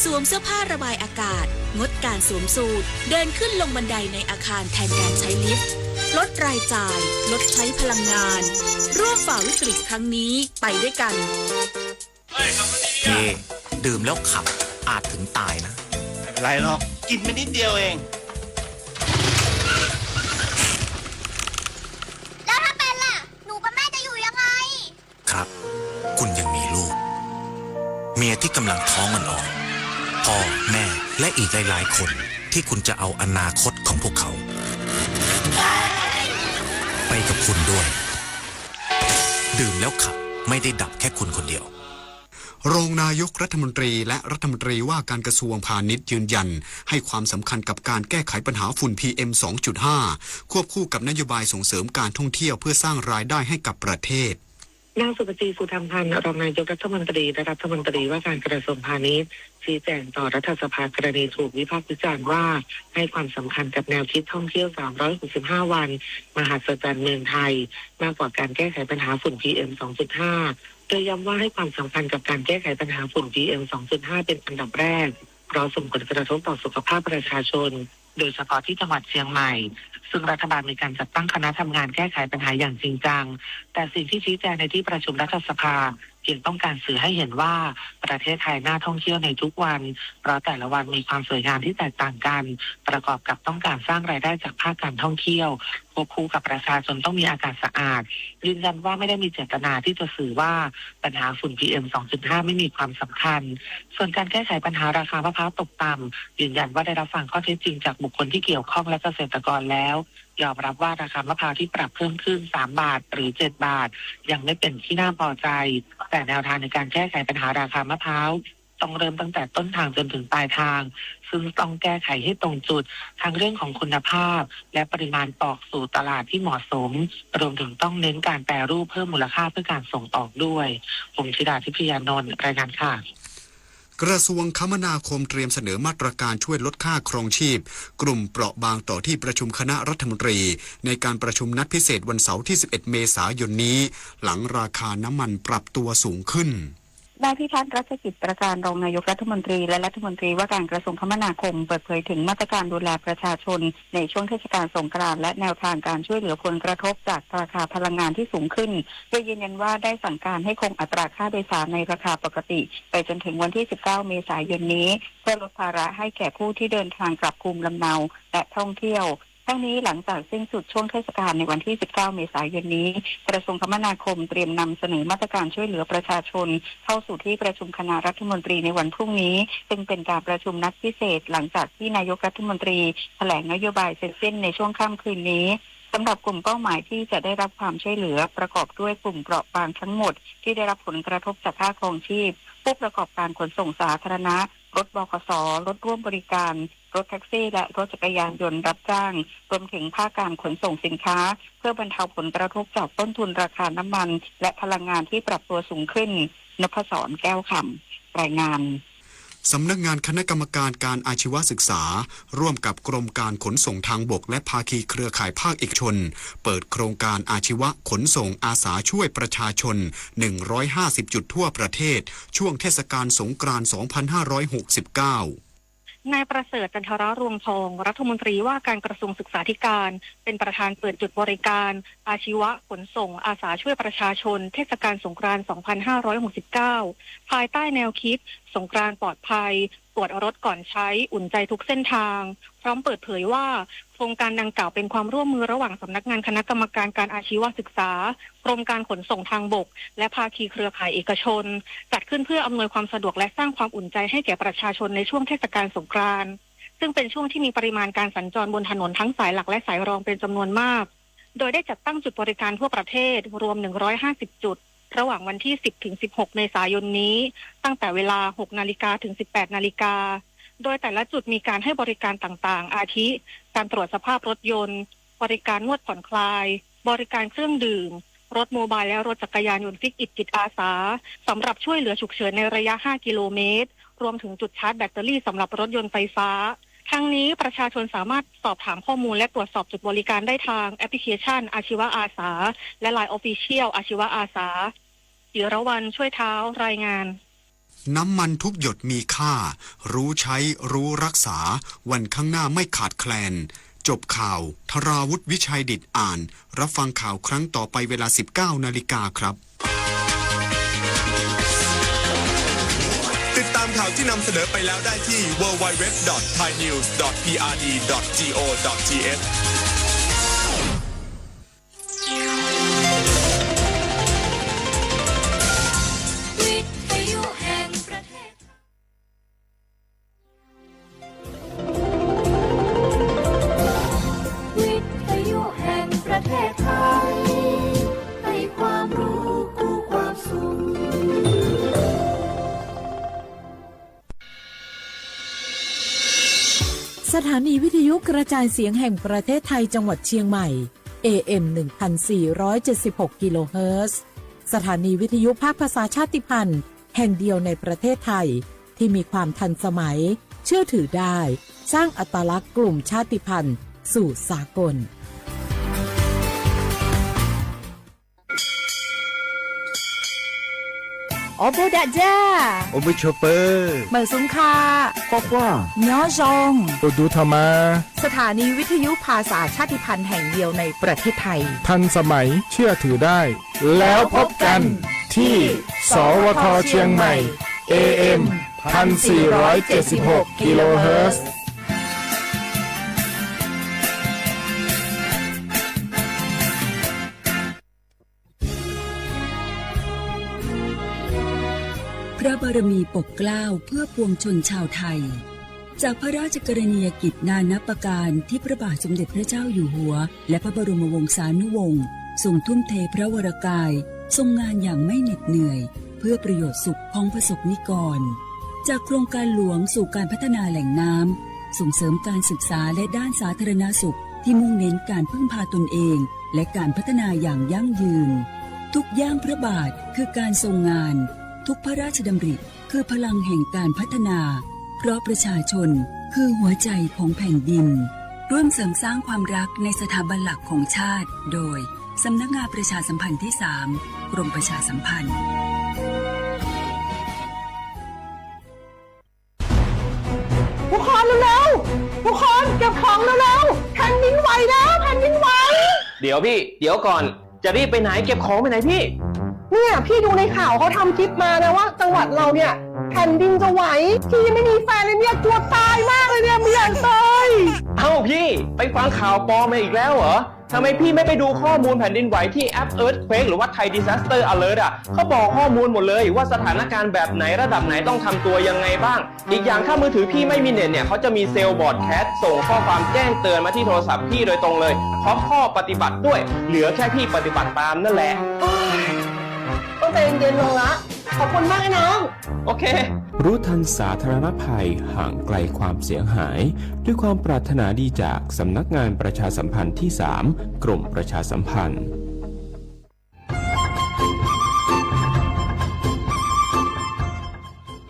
สวมเสื้อผ้าระบายอากาศ งดการสวมสูท เดินขึ้นลงบันไดในอาคารแทนการใช้ลิฟต์ ลดรายจ่าย ลดใช้พลังงาน ร่วมฝ่าวิกฤตครั้งนี้ไปด้วยกัน เฮ ดื่มแล้วขับ อาจถึงตายนะ ไม่เป็นไรหรอก กินไปนิดเดียวเอง แล้วถ้าเป็นล่ะ หนูกับแม่จะอยู่ยังไง ครับ คุณยังมีลูก เมียที่กำลังท้องอ่อนๆ พ่อ แม่ และอีกหลายๆ คน ที่คุณจะเอาอนาคตของพวกเขา ไปกับคุณด้วย ดื่มแล้วขับ ไม่ได้ดับแค่คุณคนเดียว รองนายกรัฐมนตรีและรัฐมนตรีว่าการกระทรวงพาณิชย์ยืนยัน ให้ความสำคัญกับการแก้ไขปัญหาฝุ่น พีเอ็ม สองจุดห้า ควบคู่กับนโยบายส่งเสริมการท่องเที่ยวเพื่อสร้างรายได้ให้กับประเทศ นางสุปจี สุธรรมพันธ์ รองนายกรัฐมนตรีและรัฐมนตรีว่าการกระทรวงพาณิชย์ ชี้แจงต่อรัฐสภากรณีถูกวิพากษ์วิจารณ์ว่า ให้ความสำคัญกับแนวคิดท่องเที่ยว สามร้อยหกสิบห้า วัน มหัศจรรย์เมืองไทย มากกว่าการแก้ไขปัญหาฝุ่น พีเอ็ม สองจุดห้า โดยย้ำว่าให้ความสำคัญกับการแก้ไขปัญหาฝุ่น พีเอ็ม สองจุดห้า เป็นอันดับแรก เพราะส่งผลกระทบต่อสุขภาพประชาชน โดยเฉพาะที่จังหวัดเชียงใหม่ ซึ่งรัฐบาลมีการจัดตั้งคณะทำงานแก้ไขปัญหาอย่างจริงจัง แต่สิ่งที่ชี้แจงในที่ประชุมรัฐสภา เพียงต้องการสื่อให้เห็นว่า ประเทศไทยน่าท่องเที่ยวในทุกวัน เพราะแต่ละวันมีความสวยงามที่แตกต่างกัน ประกอบกับต้องการสร้างรายได้จากภาคการท่องเที่ยว ควบคู่กับประชาชนต้องมีอากาศสะอาด ยืนยันว่าไม่ได้มีเจตนาที่จะสื่อว่า ปัญหาฝุ่น พีเอ็ม สองจุดห้า ไม่มีความสำคัญ ส่วนการแก้ไขปัญหาราคามะพร้าวตกต่ำ ยืนยันว่าได้รับฟังข้อเท็จจริงจากบุคคลที่เกี่ยวข้องและเกษตรกรแล้ว ยอมรับว่าราคามะพร้าวที่ปรับเพิ่มขึ้น สาม บาท หรือ เจ็ด บาท ยังไม่เป็นที่น่าพอใจ แต่แนวทางในการแก้ไขปัญหาราคามะพร้าว ต้องเริ่มตั้งแต่ต้นทางจนถึงปลายทาง ซึ่งต้องแก้ไขให้ตรงจุด ทั้งเรื่องของคุณภาพ และปริมาณปอกสู่ตลาดที่เหมาะสม รวมถึงต้องเน้นการแปรรูปเพิ่มมูลค่าเพื่อการส่งออกด้วย พงษ์ธิดา ทิพยานนท์ รายงานค่ะ กระทรวงคมนาคมเตรียมเสนอมาตรการช่วยลดค่าครองชีพกลุ่มเปราะบางต่อที่ประชุมคณะรัฐมนตรี ในการประชุมนัดพิเศษวันเสาร์ที่ สิบเอ็ด เมษายนนี้ หลังราคาน้ำมันปรับตัวสูงขึ้น นายพิพัฒน์ รัชกิจประการ รองนายกรัฐมนตรีและรัฐมนตรีว่าการกระทรวงคมนาคม เปิดเผยถึงมาตรการดูแลประชาชนในช่วงเทศกาลสงกรานต์และแนวทางการช่วยเหลือผลกระทบจากราคาพลังงานที่สูงขึ้น โดยยืนยันว่าได้สั่งการให้คงอัตราค่าโดยสารในราคาปกติไปจนถึงวันที่ สิบเก้า เมษายนนี้ เพื่อลดภาระให้แก่ผู้ที่เดินทางกลับภูมิลำเนาและท่องเที่ยว ทั้งนี้หลังจากสิ้นสุดช่วงเทศกาลในวันที่ สิบเก้า เมษายนนี้ กระทรวงคมนาคมเตรียมนำเสนอมาตรการช่วยเหลือประชาชนเข้าสู่ที่ประชุมคณะรัฐมนตรีในวันพรุ่งนี้ ซึ่งเป็นการประชุมนัดพิเศษหลังจากที่นายกรัฐมนตรีแถลงนโยบายเสร็จสิ้นในช่วงค่ำคืนนี้ สำหรับกลุ่มเป้าหมายที่จะได้รับความช่วยเหลือประกอบด้วยกลุ่มเปราะบางทั้งหมดที่ได้รับผลกระทบจากค่าครองชีพ ผู้ประกอบการขนส่งสาธารณะ รถบขส รถร่วมบริการ รถแท็กซี่และรถจักรยานยนต์รับจ้าง รวมถึงภาคการขนส่งสินค้า เพื่อบรรเทาผลกระทบจากต้นทุนราคาน้ำมันและพลังงานที่ปรับตัวสูงขึ้น นพศร แก้วคำ รายงาน สำนักงานคณะกรรมการการอาชีวศึกษา ร่วมกับกรมการขนส่งทางบกและภาคีเครือข่ายภาคเอกชน เปิดโครงการอาชีวะขนส่งอาสาช่วยประชาชน หนึ่งร้อยห้าสิบ จุดทั่วประเทศ ช่วงเทศกาลสงกรานต์ สองพันห้าร้อยหกสิบเก้า นายประเสริฐ จันทรรวงศ์ทอง รัฐมนตรีว่าการกระทรวงศึกษาธิการ เป็นประธานเปิดจุดบริการ อาชีวะขนส่งอาสาช่วยประชาชน เทศกาลสงกรานต์ สองพันห้าร้อยหกสิบเก้า ภายใต้แนวคิด สงกรานต์ปลอดภัย ตรวจรถก่อนใช้ อุ่นใจทุกเส้นทาง พร้อมเปิดเผยว่า โครงการดังกล่าวเป็นความร่วมมือระหว่างสำนักงานคณะกรรมการการอาชีวศึกษา กรมการขนส่งทางบก และภาคีเครือข่ายเอกชน จัดขึ้นเพื่ออำนวยความสะดวกและสร้างความอุ่นใจให้แก่ประชาชนในช่วงเทศกาลสงกรานต์ ซึ่งเป็นช่วงที่มีปริมาณการสัญจรบนถนนทั้งสายหลักและสายรองเป็นจำนวนมาก โดยได้จัดตั้งจุดบริการทั่วประเทศรวม หนึ่งร้อยห้าสิบ จุด ระหว่างวันที่ สิบ ถึง สิบหก เมษายนนี้ ตั้งแต่เวลา หก นาฬิกา ถึง สิบแปด นาฬิกา โดยแต่ละจุดมีการให้บริการต่างๆ อาทิ การตรวจสภาพรถยนต์ บริการนวดผ่อนคลาย บริการเครื่องดื่ม รถโมบายและรถจักรยานยนต์ Fixed จิตอาสา สำหรับช่วยเหลือฉุกเฉินในระยะ ห้า กิโลเมตร รวมถึงจุดชาร์จแบตเตอรี่สำหรับรถยนต์ไฟฟ้า ทั้งนี้ประชาชนสามารถสอบถามข้อมูลและตรวจสอบจุดบริการได้ทางแอปพลิเคชันอาชีวะอาสา และ Line Official อาชีวะอาสา จิรวรรณ ช่วยเท้า รายงาน น้ำมันทุกหยดมีค่า รู้ใช้ รู้รักษา วันข้างหน้าไม่ขาดแคลน จบข่าว ธราวุฒิ วิชัยดิษฐ์ อ่าน รับฟังข่าวครั้งต่อไปเวลา สิบเก้านาฬิกาครับ ติดตามข่าวที่นำเสนอไปแล้วได้ที่ ดับเบิลยู ดับเบิลยู ดับเบิลยู ดอท ไทยนิวส์ ดอท พีอาร์ดี ดอท จี โอ ดอท ที เอช สถานีวิทยุกระจายเสียงแห่งประเทศไทยจังหวัดเชียงใหม่ เอ เอ็ม หนึ่งพันสี่ร้อยเจ็ดสิบหก กิโลเฮิรตซ์ สถานีวิทยุภาคภาษาชาติพันธุ์แห่งเดียวในประเทศไทย ที่มีความทันสมัย เชื่อถือได้ สร้างอัตลักษณ์กลุ่มชาติพันธุ์สู่สากล Ob peb dag zaj, ua mej tshua pawg, mawm xub kha, quaj quaj, nyob zoo, ua dub tho mas. สถานีวิทยุภาษาชาติพันธุ์แห่งเดียวในประเทศไทย ทันสมัย เชื่อถือได้ แล้วพบกันที่ สวท เชียงใหม่ เอ เอ็ม พันสี่ร้อยเจ็ดสิบหก กิโลเฮิรตซ์ พระบารมีปกเกล้าเพื่อปวงชนชาวไทย จากพระราชกรณียกิจนานับประการที่พระบาทสมเด็จพระเจ้าอยู่หัว และพระบรมวงศานุวงศ์ทรงทุ่มเทพระวรกาย ทรงงานอย่างไม่เหน็ดเหนื่อย เพื่อประโยชน์สุขของประสบนิกร จากโครงการหลวงสู่การพัฒนาแหล่งน้ำ ส่งเสริมการศึกษาและด้านสาธารณสุขที่มุ่งเน้นการพึ่งพาตนเอง และการพัฒนาอย่างยั่งยืน ทุกย่างพระบาทคือการทรงงาน ทุกพระราชดำริคือพลังแห่งการพัฒนา เพราะประชาชนคือหัวใจของแผ่นดิน ร่วมเสริมสร้างความรักในสถาบันหลักของชาติ โดย สำนักงานประชาสัมพันธ์ที่สาม กรมประชาสัมพันธ์ ทุกคนเร็วๆ ทุกคนเก็บของเร็วๆ แผ่นดินไหวแล้ว แผ่นดินไหว เดี๋ยวพี่ เดี๋ยวก่อน จะรีบไปไหน เก็บของไปไหนพี่ เนี่ยพี่ดูในข่าวเขาทำคลิปมานะว่าจังหวัดเราเนี่ยแผ่นดินจะไหว พี่ยังไม่มีแฟนเลยเนี่ยกลัวตายมากเลยเนี่ยไม่อยากตาย เอ้าพี่ ไปฟังข่าวปลอมมาอีกแล้วเหรอ ทำไมพี่ไม่ไปดูข้อมูลแผ่นดินไหวที่แอป Earthquake หรือว่า Thai Disaster Alert อ่ะ เขาบอกข้อมูลหมดเลยว่าสถานการณ์แบบไหนระดับไหนต้องทำตัวยังไงบ้าง อีกอย่างถ้ามือถือพี่ไม่มีเน็ตเนี่ย เขาจะมี Cell Broadcast ส่งข้อความแจ้งเตือนมาที่โทรศัพท์พี่โดยตรงเลย พร้อมข้อปฏิบัติด้วย เหลือแค่พี่ปฏิบัติตามนั่นแหละ ต้องใจเย็นๆ ลงละ ขอบคุณมากนะน้อง โอเค รู้ทันสาธารณภัย ห่างไกลความเสียหาย ด้วยความปรารถนาดีจากสำนักงานประชาสัมพันธ์ที่สาม กรมประชาสัมพันธ์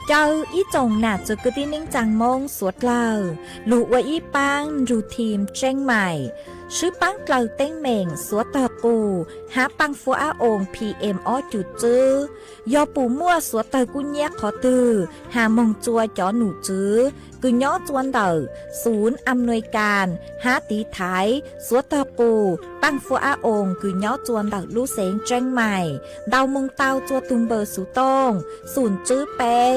Caw ib tsoom nam txwv kwv tij neej tsaa Moob suav dlawg lug ua ib paab nrug team Tseeb Maim, swb paab dlawg teeb meem suav tawg qus hab paaj fuab ab oos P M ob cum tswb. Yog pum muaj suav tawg kub nyab qhov twg has moog tsua cov num tswv kws nyob tsua ntawm xum am nuis kas hab tiv thaiv suav tawg qus paaj fuab ab oos kws nyob tsua ntawm lub xeev Tseeb Maim, ntau moog tau tsua tug npawb xuv tooj xum tswb peb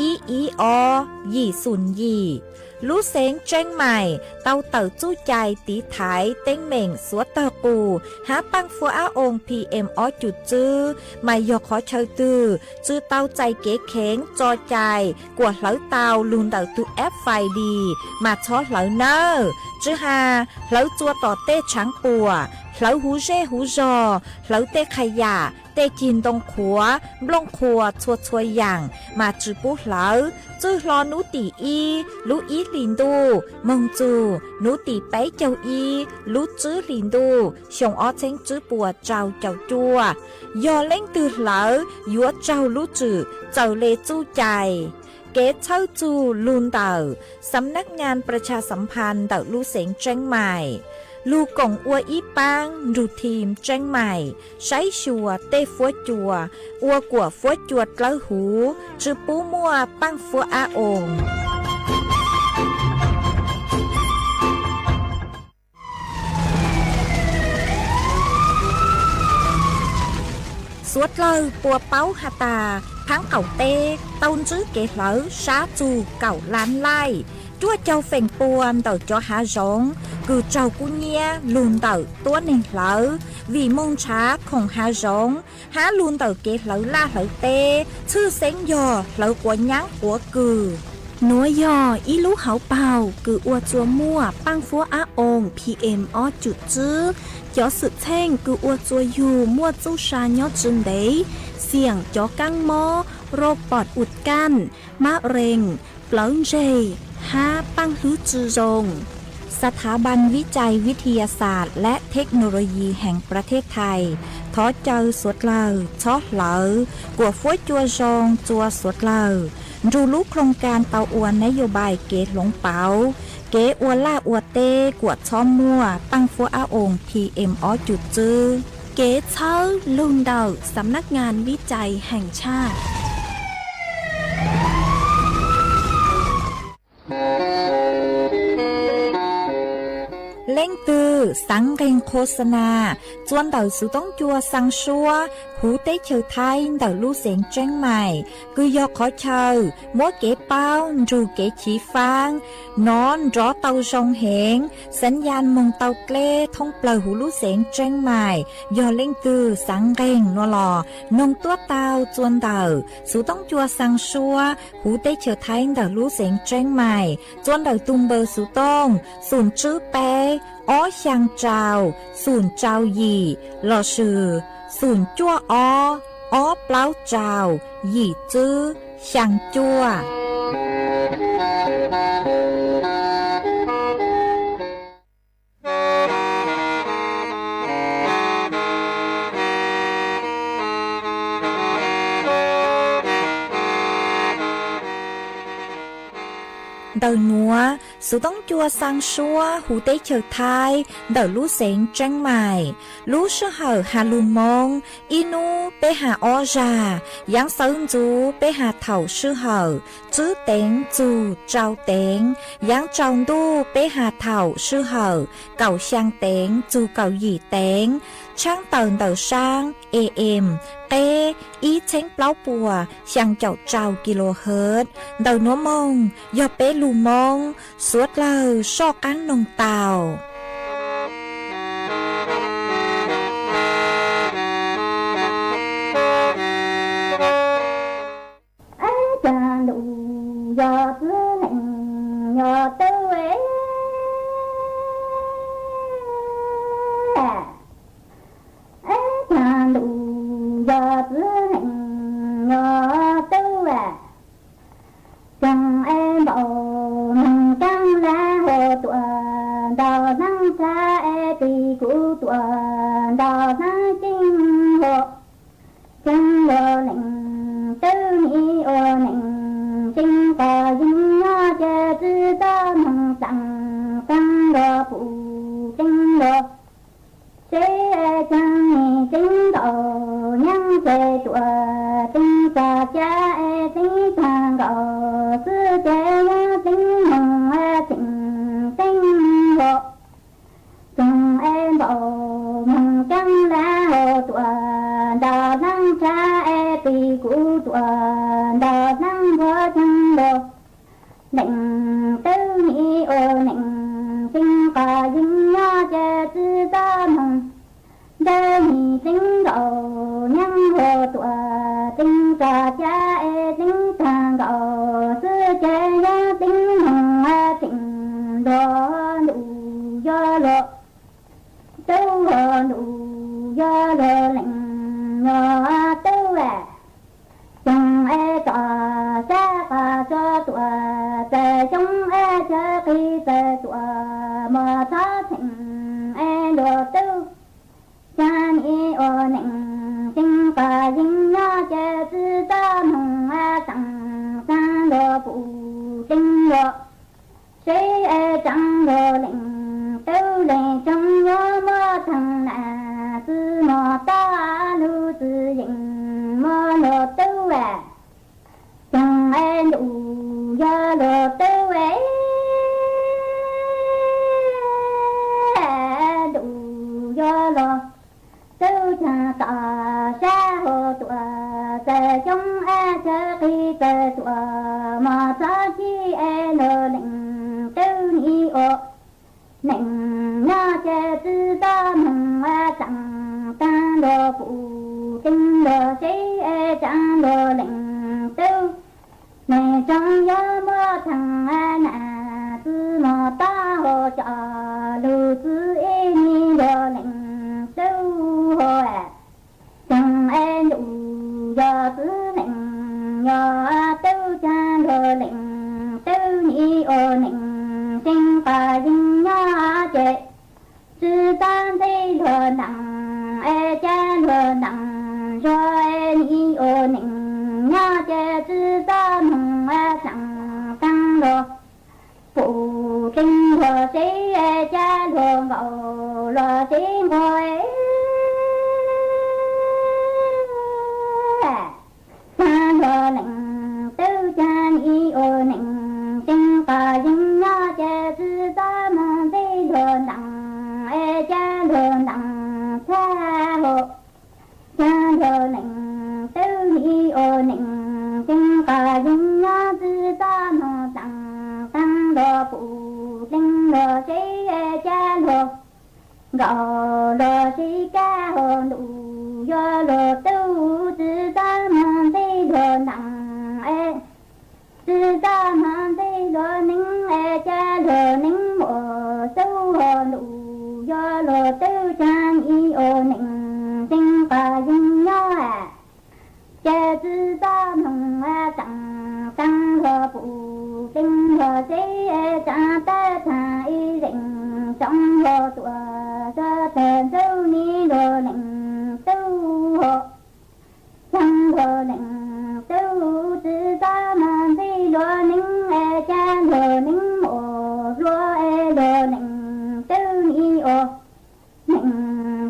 ib ib ob yim xum yim. Lub xeev Tseeb Maim tau tawm txuj cai tiv thaiv teeb meem suav tawg qus hab paaj fuab ab oos P M ob cum tswb, mas yog qhov chaw twg tsi tau txais kev kheev tso cai kuas hlawv tau lug ntawm tug app Find My mas txhob hlawv nawb. Tsi has hlawv tsua tom tej tshaav puam, hlawv huv zej huv zog, hlawv tej qha yam, tej cig ntoo qhuav, nplooj qhuas txhua txhua yaam mas tsi pub hlawv. Txwj hlo nub tim ib lub ib hlis ntuj moog txug nub tim peb caug ib lub tswb hlis ntuj xyoo ob txheeb tswb puas rau caum cuaj. Yog leej twg hlawv yuav raug lub tswm txawm le txuj cai. Kev txhawb txug lug ntawm Xam Nab Nyaas Pras Tshas Xam Phas ntawm lub xeev Tseeb Maim. Lug koom ua ib paab nrug thim Tseeb Maim saib xyuas tej fuab cua ua kuam fuab cua dlawb huv, tsi pub muaj paaj fuab ab oos. Suav dlawg puas paub has tas, thaab qaum teb tau ntsib kev hlawv sab txug kaum lab laij, cuaj caug feem pua ntawm cov haav zoov kws raug kub nyiab lug ntawm tuab neeg hlawv, vim moog nrhav khoom haav zoov hab lug ntawm kev hlawv laj hlawv teb, tshwj xeeb yog hlawv quav nyaab quav kws. Nuav yog ib lub hauv paug kws ua txua muaj paaj fuab ab oos P M ob cum tswb. Cov xwm txheej kws ua txua yug muaj txuj sa nyob tsi ntev, xiam cov kaab mob, rau pom ua kaj, mab rees, plawv ntseg, hab paaj hlwb tsi zoo. สถาบันวิจัยวิทยาศาสตร์ และเทคโนโลยี แห่งประเทศไทย thov caw suav dlawg txhob hlawv kuam fuab cua zoo txua suav dlawg, nrug lub โครงการ tau ua nab yos npais kev hloov pauv kev ua laj ua teb kuam txhob muaj paaj fuab ab oos P M ob cum tswb. Kev txhawb lug ntawm สำนักงานวิจัยแห่งชาติ. Leej twg xaav nqeeg โฆษณา txua ntawm xuv toob cua xaa suab huv teb chaws Thaib ntawm lub xeev Tseeb Maim, kws yog qhov chaw muab kev paub nrug kev chiv faab nov nrov tau zoo heev, xaav yaj moog tau dleb thoob plawg huv lub xeev Tseeb Maim. Yog leej twg xaav nqeeg nuav los noog tuab tau txua ntawm xuv toob cua xaa suab huv teb chaws Thaib ntawm lub xeev Tseeb Maim, txua ntawm tug npawb xuv tooj xum tswb peb ob xyaa rau xum rau yim lossis xum cuaj ob ob plaub rau yim tswb xyaa cuaj. Ntawm nuav, xuv toob cua xaa suab huv teb chaws Thaib ntawm lub xeev Tseeb Maim, lub sij hawm has lug Moob ib nub peb has ob zag, yaav xawv ntxuv peb has thaum sij hawm tswb teev txug rau teev, yaav tsaus ntuj peb has thaum sij hawm kaum xyaa teev txug kaum yim teev, tshaab tawm ntawm saab A M qeb ib txheeb plaub puas xyaa caum rau kilohertz. Ntawm nuav moog yog peb lug Moob, suav dlawg soj qaab noog tau. Cag ntuj yog txwv leej yog tub, cag ntuj yog txwv leej yog tub, coog es npaum moog kaab lab hov tuam ntau naab txhab es tis kuv tuam ntau naab ceeb hov. Caag lug leej tub ni ua neej tseeb qos yeej nyob ces tsi txhob moog txaam, caag lug pum ceeb lug seb caag ni tseeb nkaus nyaab ces tuam tseeb txog cab es tseeb tag nkaus xwb ces yog tseeb moog tseem tseeb hov. Coog es npaum moog kaab lab hov tuam ntau naab txhab es tis kuv tuam ntau naab npua caag lug. Leej tub ni ua neej tseeb qos yeej nyob ces tsi txhob moog, ntawm ni tseeb nkaus nyaab hov tuam tseeb txog cab es tseeb tag nkaus xwb ces yog tseeb moog tseem lug ntuj yog lug, tub hov ntuj yog lug leej yog tub, coog es txog sab qos tso tuam txawm xyoob es txawm qis txawm tuam mos txhob txheem es lug tub. Caag ni ua neej tseeb qos yeej nyob ces tsi txhob moog txaam, caag lug pum ceeb lug seb caag lug leej Tub leej tsoom yuav muab theej nam txwv mos toj lug txwv yeej muab luag tub. Xyoo es ntuj yog luag tub, ntuj yog luag tub caag tom sab hauv tuam txawg xyoob es txawg qig txawg tuam mos txob ci es luag leej tub nim ua neej nyob ces txwv txoj moog ua tsaam taag luag pum teeb luag seb es tsaam luag leej tub. Leej tsoom yuav muab theej nam txwv mos toj hauv coj lug txwv ib nim luag leej tub hauv. Xyoo es ntuj yog txwv leej yog tub caag luag leej tub nim ua neej seev qos yeej nyob ces txwv txoj ntxeb luag ntaag es ca luag ntaag zuag es nim ua neej nyob ces txwv txoj moog ua tsaam taag luag pum teeb luag seb es ca luag nkaum luag seb nqua caag luag leej tub caag nim ua neej seev qos yeej nyob ces txwv txoj moog ntxeb luag ntaag es ca luag ntaag txhab hauv. Caag luag leej tub nim ua neej seev qos yeej nyob txwv txoj moog tsaam taag luag pum teeb luag seb es ca luag nkaum luag seb kag hauv ntuj yog luag tub txwv txoj moog ntxeb luag ntaag es txwv txoj moog ntxeb luag neeb es ca luag neeb muaj xub hauv ntuj yog luag tub caag nim ua neej seev qos yeej nyob ces txwv txoj moog ua tsaam taag luag pum teeb luag seb es tsaam tawb txaag ib zeej tsoom hauv tuam suav tawg ntxub nim luag leej tub hauv. Caag luag leej tub txwv txoj moog ntxeb luag neeb es ca luag neeb muaj hluas es luag leej tub nim ua neej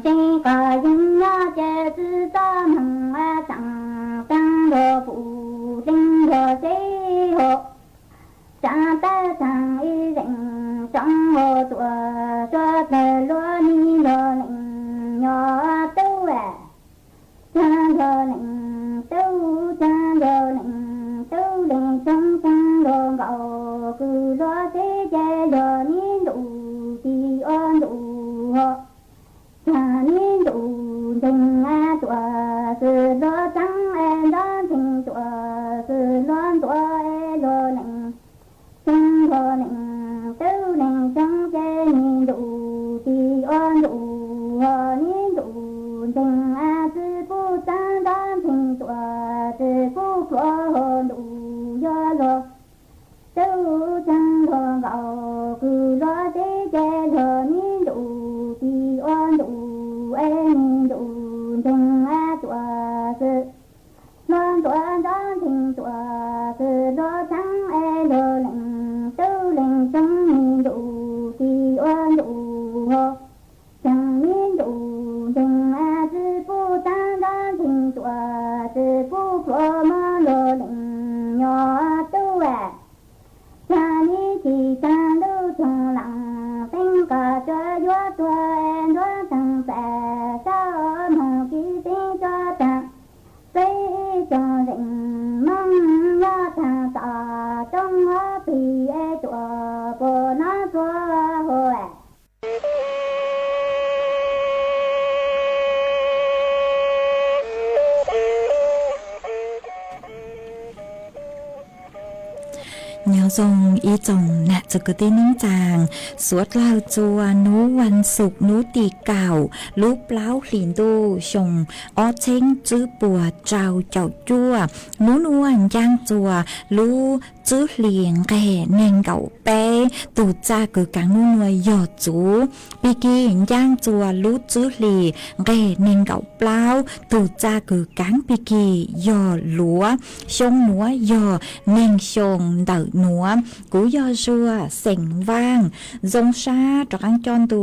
seev qos yeej nyob ces txwv txoj moog ua tsaam taag luag pum teeb luag seb hauv. Tsaam tawb txaag ib zeej tsoom hauv tuam suav tawg luag nim luag leej nyob tub. Caag luag leej tub caag luag leej tub leej tsoom caag luag nkaus kws luag seb ces luag nim ntuj tig ua ntuj hauv. Caag nim ntuj nteeg tuam xwb luag tsaam es nrov nteeg tuam xwb luag ntuam es luag leej tsoom luag leej tub leej tsoom ces nim ntuj tig ua ntuj hauv nim ntuj nteeg txwv pum tsaam nrov nteeg tuam xwb pum pluav hauv ntuj yog luag tub caag luag nkaus kws luag seb ces luag nim ntuj tig ua ntuj es nim ntuj nteeg tuam xwb luag ntuam nrov nteeg tuam xwb luag tsaam es luag leej tub leej tsoom nim ntuj tig ua ntuj hauv. Caag nim ntuj nteeg txwv pum tsaam nrov nteeg tuam xwb pum pluav moog luag leej nyob tub. Caag nim tig caag lub coog laam teeb kos cuav yuav tuag nruab taag txais sab moog kis teeb cuav taag. Peb ib tsoom zeej Moob nyob taag tom roob hov pig es tuam puag nov tuag hauv. Nyob zoo ib tsoom nam txiv kwv tij neej tsaa, suav dlawg txua nub vas xuv nub tim kaum lub plaub hlis ntuj xyoo ob txheeb tswb puas rau caum cuaj, nub nuav ncaaj txua lub tswb hlis nqeg neeg nkaum peb. Tus txaj kws kaav nub nuav yog txuv Pig Kig ncaab txua lub tswb hlis nqeg neeg nkaum plaub. Tus txaj kws kaav Pig Kig yog luav, xyoo nuav yog neeg xyoo ntawm nuav. Kuv yog Zuag, xeem Vaaj, zoo sab rov qaab coj ntu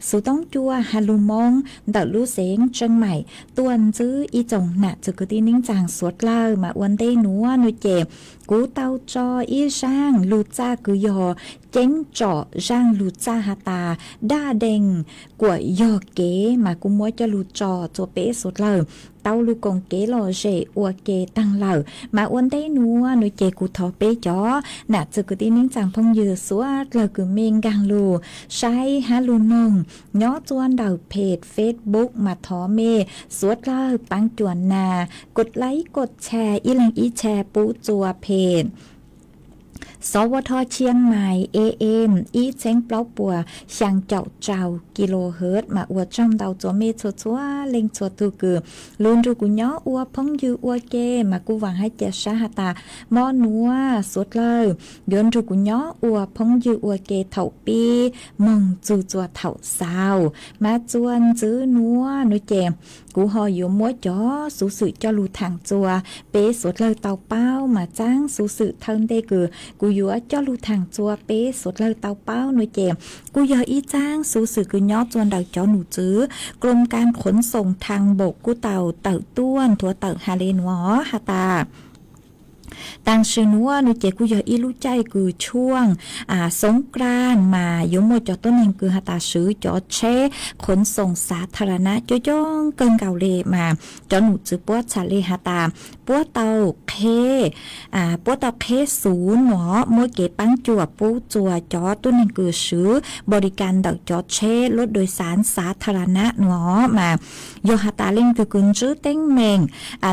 xuv toob cuaj ha lug Moob ntawm lub xeev Tseej Maim tuaj ntsib ib tsoom nam txwg kwv tij neeb tsaa suav dlawg. Mas ua ntej nuav nuav ces kuv tau tso ib zaaj lug txaj kws yog ceeb tsom zaaj lug txaj has tas daj dees kuam yog kev, mas kuv muab coj lug tso tsua peb suav dlawg tau lug koom kev lom zem ua ke taag lawm. Mas ua ntej nuav nuav ces kuv thov peb cov nam txwg kwv tij neeb tsaa phooj ywg suav dlawg kws mej nkaag lug saib hab lug noog nyob tsua ntawm peg Facebook mas thov mej suav dlawg paab cuam nas kod laib kod tshaj ib leeg ib tshaj pub tsua peg Sov Vo Dho Chiang Mai A M ib txheeb plaub puas xyaa caum rau kilohertz. Mas ua tsaug ntau tsua mej txhua txhua leej txhua tug kws lug nrug kuv nyob ua phooj ywg ua ke, mas kuj vaam hab ca sab has tas mo nuav suav dlawg yuav nrug kuv nyob ua phooj ywg ua ke thaum pib moog txug tsua thaum xaus. Mas tsua ntswb nuav nuav ces kuv ho yuav muab cov xuv xwm coj lug thaam tsua peb suav dlawg tau paub. Mas txaab xuv xwm thawj ntej kws kuv yuav coj lug thaam tsua peb suav dlawg tau paub nuav ces kuj yog ib txaab xuv xwm kws nyob tsua ntawm cov num tswv Krom Kaab Khuv Xoos Thaab Npaum kuj tau tawm tuaj nthuav tawm has le nuav has tas taam sim nuav nuav ces kuj yog ib lub caij kws tshuaj Xoob Kraj mas yuav muaj cov tuab neeg kws has tas swv cov tsheb Khuv Xoos Xav Tha Ra Na coob coob kawg nkaus le. Mas cov num tswv puab txhaj le has tas puab tau qheb puab tau qheb xuv nuav muab kev paab cuam pub tsua cov tuab neeg kws swv npo li kas ntawm cov tsheb lub dua xaav Xav Tha Ra Na nuav. Mas yog has tas leej twg kws ntsib teeb meem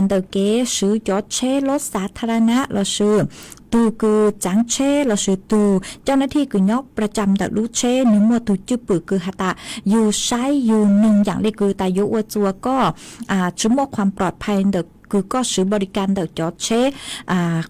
ntawm kev swv cov tsheb lub Xav Tha Ra Na lossis tug kws tsaav tsheb lossis tug coj nab thij kws nyob pla tsaam ntawm lub tsheb nwg muaj tug cwj pwm kws has tas yug saib yug noog yaam le kws tas yuav ua tsua koj tsi muaj khuam plom phais ntawm kws koj swv npo li kas ntawm cov tsheb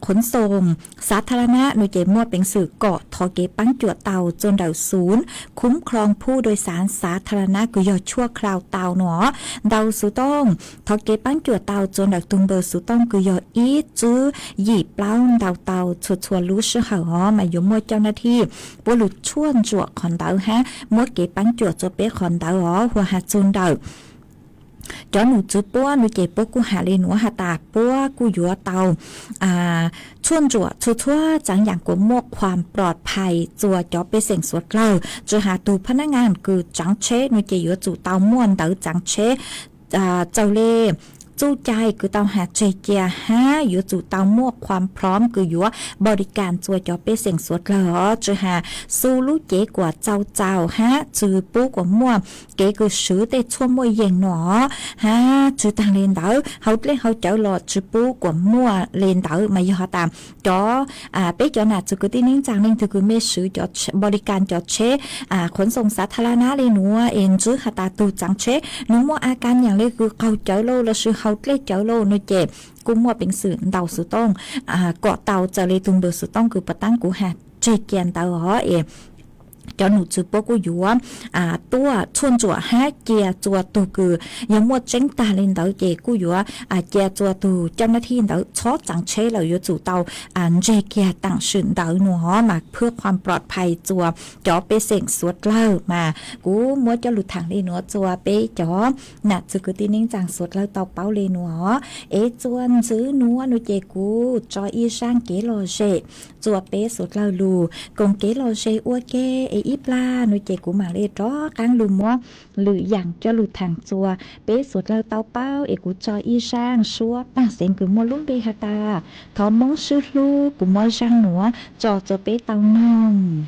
Khuv Xoos Xav Tha Ra Na nuav ces muaj peev xwm kom thov kev paab cuam tau tsua ntawm xuv Khum Khloos Phu Dua Xaav Xav Tha Ra Na kws yog tshuaj khaus tau nuav ntau xuv tooj. Thov kev paab cuam tau tsua ntawm tug npawb xuv tooj kws yog ib tswb yim plaub ntau tau txhua txhua lub sij hawm os. Mas yuav muaj coj nab thij puab lug tshuaj ntsuam qhov ntawd hab muab kev paab cuam tsua peb qhov ntawd os. Huv has txug ntawm cov num tswv puab nuav ces puab kuj has le nuav has tas puab kuj yuav tau tshuaj ntsuam txhua txhua tsaam yaam kuas muaj khuam plom phais tsua cov pej xeem suav dlawg. Tsi has tug phab nab ngaa kws tsaav tsheb nuav ces yuav tsum tau muaj ntawv tsaav tsheb txaus le txuj cai kws tau has tseg cia hab yuav tsum tau muaj khuam plom kws yuav npo li kas tsua cov pej xeem suav dlawg os. Tsi has xu lub cev kuas txaus txaus hab tsi pub kuas muaj kev kws swv tej tshuaj muaj yees nuav hab tsi taag le ntawd hauv dlej hauv cawv los tsi pub kuas muaj le ntawd. Mas yog has tas cov peb cov nam txwg kwv tij neeb tsaa leej twg kws mej swv npo li kas cov tsheb Khuv Xoos Xav Tha Ra Na le nuav es ntsib has tas tug tsaav tsheb nwg muaj a kas yaam le kws qaug cawv lauj lossis hauv dlej cawv lauj nuav ces kuj muaj peev xwm ntau xuv tooj kom tau txaus le tug npawb xuv tooj kws puag taab kuv has tseg cia ntawd os es cov num tswv puab kuj yuav tuaj tshuaj ntsuam hab cia tsua tug kws yog muaj tseeb taag le ntawd ces kuj yuav cia tsua tug coj nab thij ntawd txhob tsaav tsheb lawm yuav tsum tau ntseg kiag taam sim ntawd nuav os. Mas phwb khuam plom phais tsua cov pej xeem suav dlawg mas kuv muab coj lug thaam le nuav tsua peb cov nam txwg kwv tij neeb tsaa suav dlawg tau paub le nuav os. Es tsua ntsib nuav nuav ces kuv tso ib zaaj kev lom zem tsua peb suav dlawg lug koom kev lom zem ua ke es ib plag nuav ces kuv maam le rov qaab lug muab lwm yaam coj lug thaam tsua peb suav dlawg tau paub es kuv tso ib zaaj suab paag xeev kws muaj lub npe has tas thov Moob swb hlub. Kuv muab zaaj nuav tso tsua peb tau noog.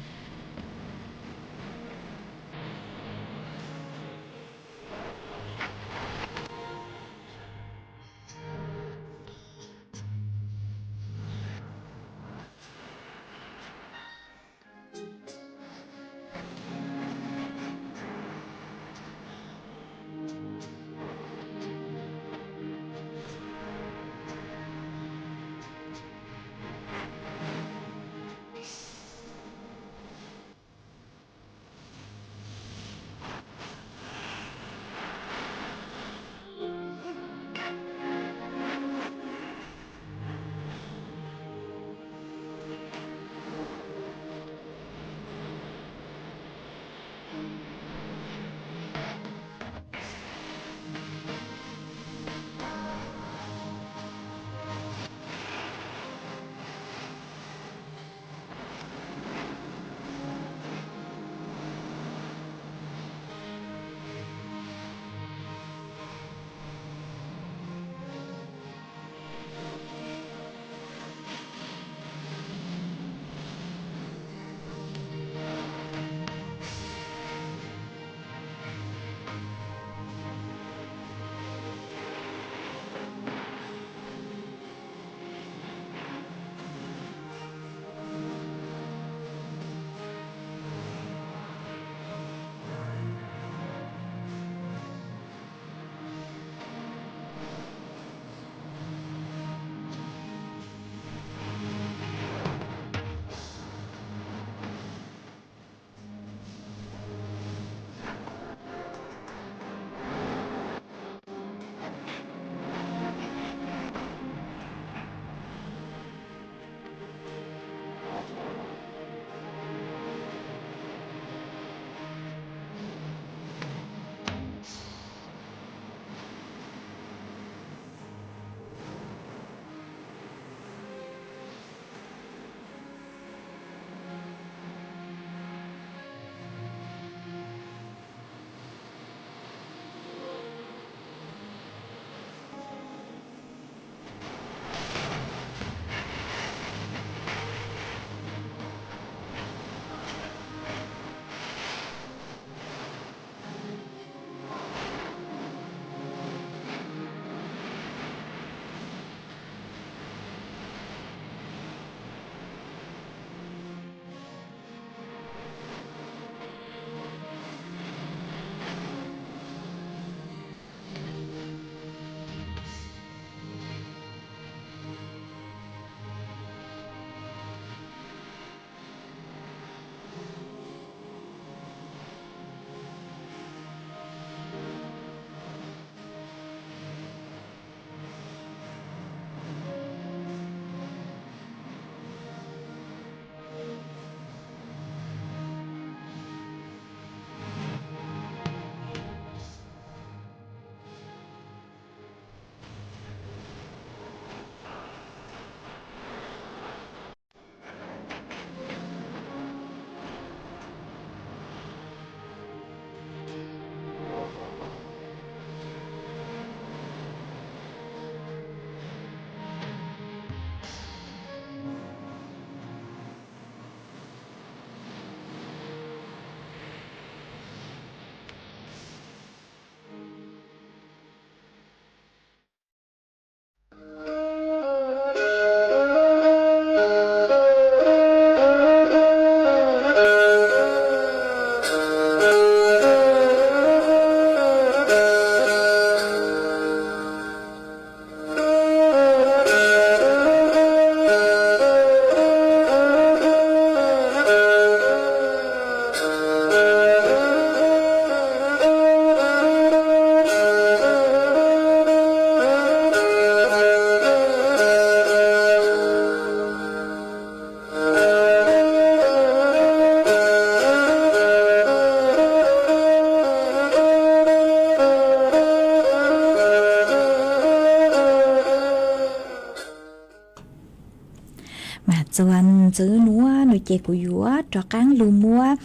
txwv nuav no ces kuv yuav rov qaab lug muab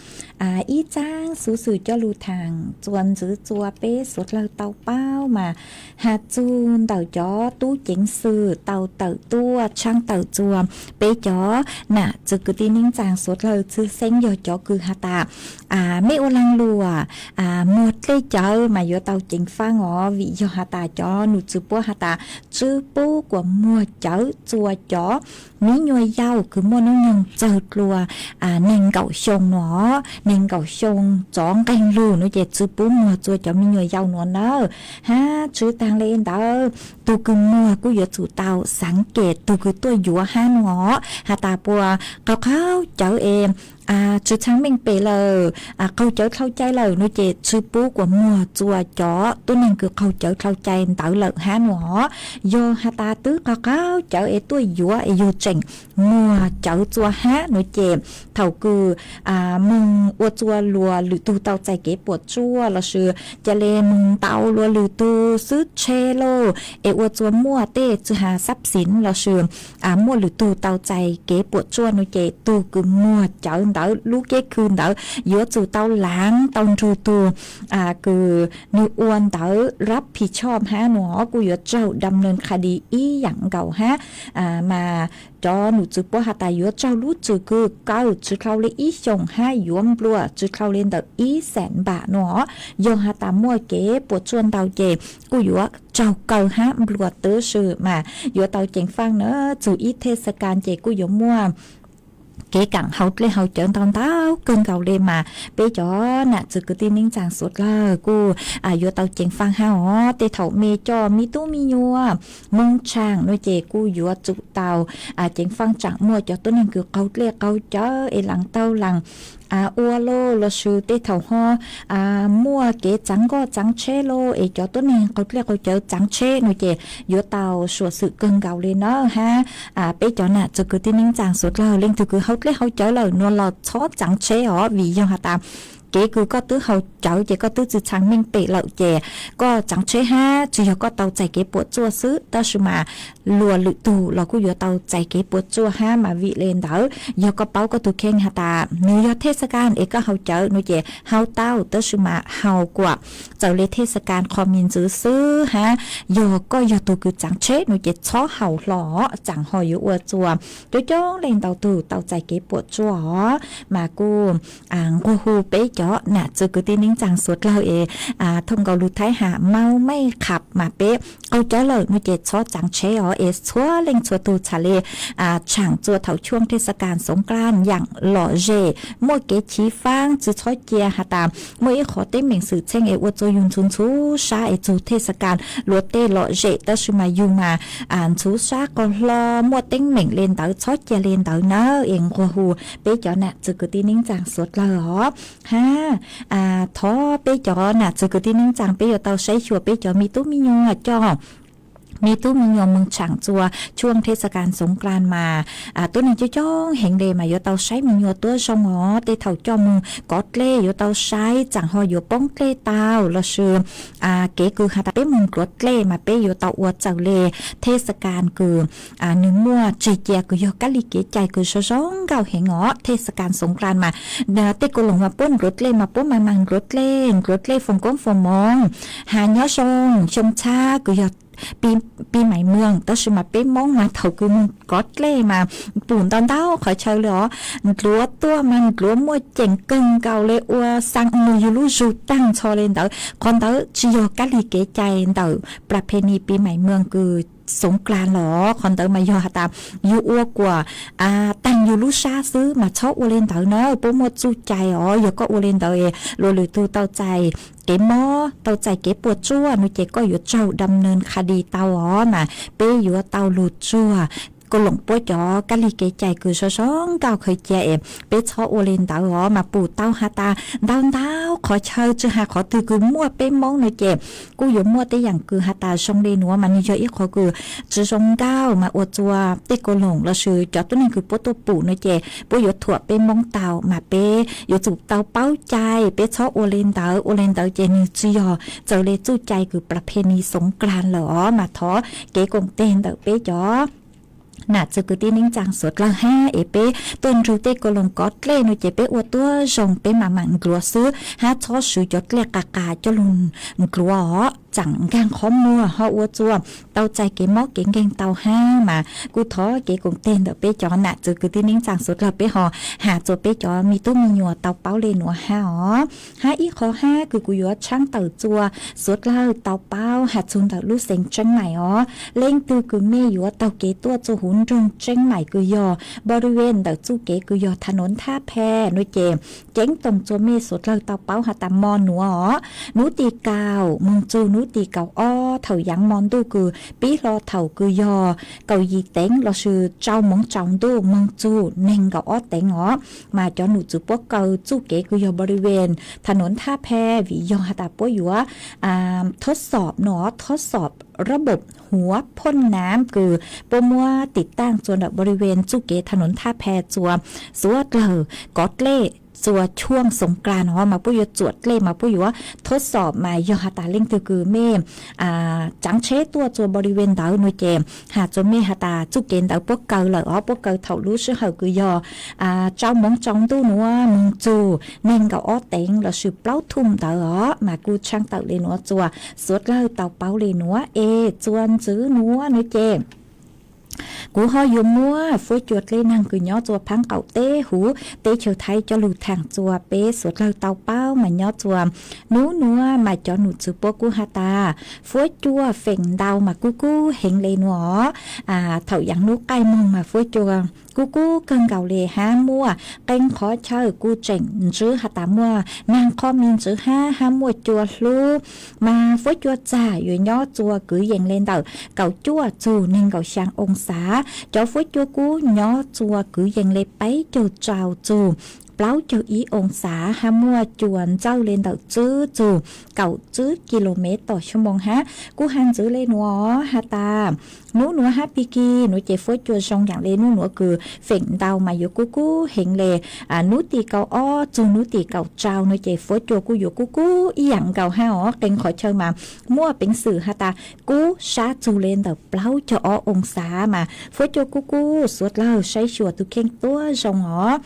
ib tsaab xuv xwm coj lug thaam txuas ntxiv txuas peb suav dlawg tau paub mas has txug ntawm cov tub ceev xwm tau tawm tuaj tshaaj tawm txuas peb cov nam txwv kwv tij neej tsaa suav dlawg txhwj xeeb yog cov kws has tas mej ua laag luam muag dlej cawv mas yuav tau ceev faab os, vim yog has tas cov num txwv puab has tas tsw pub kuas muag cawv txua cov miv nyuas yau kws muaj nub nyoog txawg dlua neeg nkaum xyoo nuav, neeg nkaum xyoo tsov nqeeg lug nuav ces tsw pub muag txua cov miv nyuas yau nuav nawb. Hab tsw taag le ntawd tug kws muag kuj yuav tsum tau xaav kem tug kws tuaj yuav hab nuav os, has tas puas qaug qaug cawv es tsw tshee meej pem lawm, qaug cawv dlhau cai lawm nuav ces tsw pub kuas muag txua cov tuab neeg kws qaug cawv dlhau cai ntawd lawm hab nuav os. Yog has tas twb qaug qaug cawv es tuaj yuav es yug tseem muag cawv txua hab nuav ces thaum kws moog ua txua luas lwm tug tau txais kev puam tsuaj lossis ca le moog ntaus luas lwm tug xwb tshe lauj es ua txua muaj tej tsw has xab xiv lossis muaj lwm tug tau txais kev puam tsuaj nuav ces tug kws muag cawv ntawd lub keb khw ntawd yuav tsum tau laav tau nrug tug kws nwg ua ntawd rab phim choj hab nuav kuj yuav raug dam neeg qha dis ib yaam nkaus hab. Mas cov num txwv puab has tas yuav raug lub tswm kws kaw tsw dlhau le ib xyoos hab yuav nplua tsw dlhau le ntawm ib xees npam nuav os. Yog has tas muaj kev puam tsuaj ntau ces kuj yuav raug kaw hab nplua tub si mas yuav tau ceev faaj na. Txug ib thej xa kas ces kuj yuav muaj kev kaam hauv dlej hauv cawv ntau ntau kawg nkaus le mas peb cov nam txwv kwv tij neej tsaa suav dlawg kuj yuav tau ceev faaj hab os. Tej thaum mej coj miv tub miv nyuam moog tshaam nuav ces kuj yuav tsum tau ceev faaj tsaam muaj cov tuab neeg kws qaug dlej qaug cawv es laas taug laas ua lauj lossis tej thaum ho muaj kev txaav nkoj txaav tsheb lauj es cov tuab neeg qaug dlej qaug cawv txaav tsheb nuav ces yuav tau suam xwm kawg nkaus le nawb hab. Peb cov nam txwv kwv tij neej tsaa suav dlawg leej twg kws haus dlej haus cawv lawm nuav los txhob txaav tsheb os, vim yog has tas kev kws koj twb haus cawv ces koj twb tsi txhaj meej pem lawm ces koj txaav tsheb hab tsi yog koj tau txais kev puam tsuaj xwb tab sis mas luas lwm tug los kuj yuav tau txais kev puam tsuaj hab mas vim le ntawd yog koj paub koj tug kheej has tas nwg yog thej xa kas es koj haus cawv nuav ces haus tau tab sis mas haus kuam txawm le thej xa kas qho me ntsis xwb hab. Yog koj yog tug kws txaav tsheb nuav ces txhob haus hlo, tsaam ho yuav ua txua coob coob leej ntau tug tau txais kev puam tsuaj os. Mas kuj nqua hu peb cov nam txwv kwv tij neej tsaa suav dlawg es thooj nkaus lug thaib has mau mej kham mas peb qaug cawv lawm nuav ces txhob txaav tsheb os es txhua leej txhua tug txhaj le tshaam txua thaum chuaj thej xa kas xoov klas yaam lom zem muaj kev chiv faab tsi txhob cia has tas muaj ib qhov teeb meem xwm txheej es ua txua yug ntxhuv ntxhuv sab es txug thej xa kas luas tej lom zem tab sis mas yug mas ntxhuv sab qog hlo muaj teeb meem le ntawd txhob cia le ntawd nawb es nqua hu peb cov nam txwv kwv tij neej tsaa suav dlawg os hab. Thov peb cov nam txwv kwv tij neej tsaa peb yuav tau saib xyuas peb cov miv tub miv nyuam coj miv tub miv nyuam moog tshaam txua chuaj thej xa kas xoov klas mas tuab neeg coob coob heev le mas yuav tau saib miv nyuam tuab zoo os. Tej thaum coj moog kov dlej yuav tau saib tsaam ho yuav poob dlej tau lossis kev kws has tas peb moog dluav dlej mas peb yuav tau ua txawm le thej xa kas kws nwg muaj tseg cia kws yog kab li kev cai kws zoo zoo nkauj heev os. Thej xa kas xoov klas mas tej ko loos mas puab dluav dlej mas puab mas mas dluav dlej dluav dlej foom koob foom moov has nyob zoo xyoo txhab kws yog pib mais moos tab sis mas peb Moob mas thaum kws moog kov dlej mas pum ntau ntau qhov chaw le os. Dluav tuaj mas dluav muaj ceem kawg nkaus le ua xaa nwg yug lub zug taag nrho le ntawd. Qhov ntawd tsi yog kab li kev cai ntawm plas phe nis pib mais moos kws xoov klas los qhov ntawd mas yog has tas yug ua kuas taag yug lub sab xwb mas txhob ua le ntawd na. Puab muaj txuj cai os, yog koj ua le ntawd luas lwm tug tau txais kev mob tau txais kev puam tsuaj nuav ces koj yuav raug dam neeg qha dis tau os. Mas peb yuav tau lug tsuag ko loos puab cov kab li kev cai kws zoo zoo nkauj khaws cia es peb txhob ua le ntawd os. Mas pum tau has tas ntau ntau qhov chaw tsi has qhov twg kws muaj peb Moob nuav ces kuj yuav muaj tej yaam kws has tas zoo le nuav mas nwg yog ib qhov kws tsi zoo nkauj mas ua txua tej ko loos lossis cov tuab neeg kws puab tuaj pum nuav ces puab yuav thuam peb Moob tau mas peb yuav tsum tau paub cai peb txhob ua le ntawd. Ua le ntawd ces nwg tsi yog txawm le txuj cai kws plas phe nis xoov klas lawm os. Mas thov kev koom teg ntawm peb cov nam txwv kwv tij neej tsaa suav dlawg hab es peb tuaj nrug tej kaus loos kov dlej no ces peb ua tuab zoo peb mam mam nkluav xwb hab txhob swv cov dlej qas qas coj lug nkluav os, tsaam nkaag qhov muag ho ua txuas tau txais kev mob kev nkeeg tau hab mas kuj thov kev koom teg ntawm peb cov nam txwv kwv tij neej tsaa suav dlawg peb ho has txuas peb cov me tub me nyuam tau paub le nuav hab os. Hab ib qho hab kws kuv yuav tshaab tawm txuas suav dlawg tau paub has txug ntawm lub xeev Tseeb Maim os, leej twg kws mej yuav taug kev tuaj txuas huv nroog Tseeb Maim kws yog npau li ven ntawm txuj kev kws yog thav nuav thab phe no ces ceeb toom txuas mej suav dlawg tau paub has tas mo nuav os, nub tim kaum moog txug nub tim kaum ob thaum yaav mo ntuj kws pib hlo thaum kws yog kaum yim teev lossis rau moov tsaus ntuj moog txug neeg nkaum ob teev os, mas cov num txwv puab kaw txuj kev kws yog npau li ven thav nuav thab phe vim yog has tas puab yuav thob xom no, thob xom rab npaum huav phoj nam kws puab muab tim taaj txuas ntawm npau li ven txuj kev thav nuav thab phe txuas suav dlawg kov dlej txuas chuaj xoov kla no mas puab yuav txuam dlej mas puab yuav thob xom mas yog has tas leej twg kws mej tsaav tsheb tuaj txuas npau li ven ntawd no ces has txuas mej has tas txuj kev ntawd puab kaw lawm os, puab kaw thaum lub sij hawm kws yog rau moov tsaus ntuj nuav moog txug neeg nkaum ob teev lossis plaub thum ntawd os, mas kuj tshaab tawm le nuav txuas suav dlawg tau paub le nuav es txuas ntxiv nuav no ces kuv ho yuav muab fuab cua dlej naag kws nyob txuas phaab qaum teb huv teb chaws Thaib coj lug thaam txuas peb suav dlawg tau paub mas nyob txuas nub nuav mas cov num txwv puab kuj has tas fuab cua feem ntau mas kub kub heev le nuav os. Thaum yaav nub qaij moog mas fuab cua kub kub kawg nkaus le hab muaj qee qhov chaw kuj tseem ntsib has tas muaj naag qhov me ntsib hab hab muaj cua hlub mas fuab cua txag yuav nyob txuas kwv yees le ntawm kaum cuaj txug neeg nkaum xyaa oo xav. Cov fuab cua kub nyob txuas kwv yees le peb caug rau txug plaub caug ib oo xav hab muaj cua ntxawj le ntawm tswb txug kaum tswb kis lus mev tom xyoo moos hab. Kuj has ntxiv le nuav has tas nub nuav hab pig kig nuav ces fuab cua zoo yaam le nub nuav kws feem ntau mas yuav kub kub heev le nub tim kaum ob txug nub tim kaum rau no ces fuab cua kuj yuav kub kub ib yaam nkaus hab os. Qee qhov chaw mas muaj peev xwm has tas kub sab txug le ntawm plaub caug ob oo xav mas fuab cua kub kub suav dlawg saib xyuas tug kheej tuab zoo os.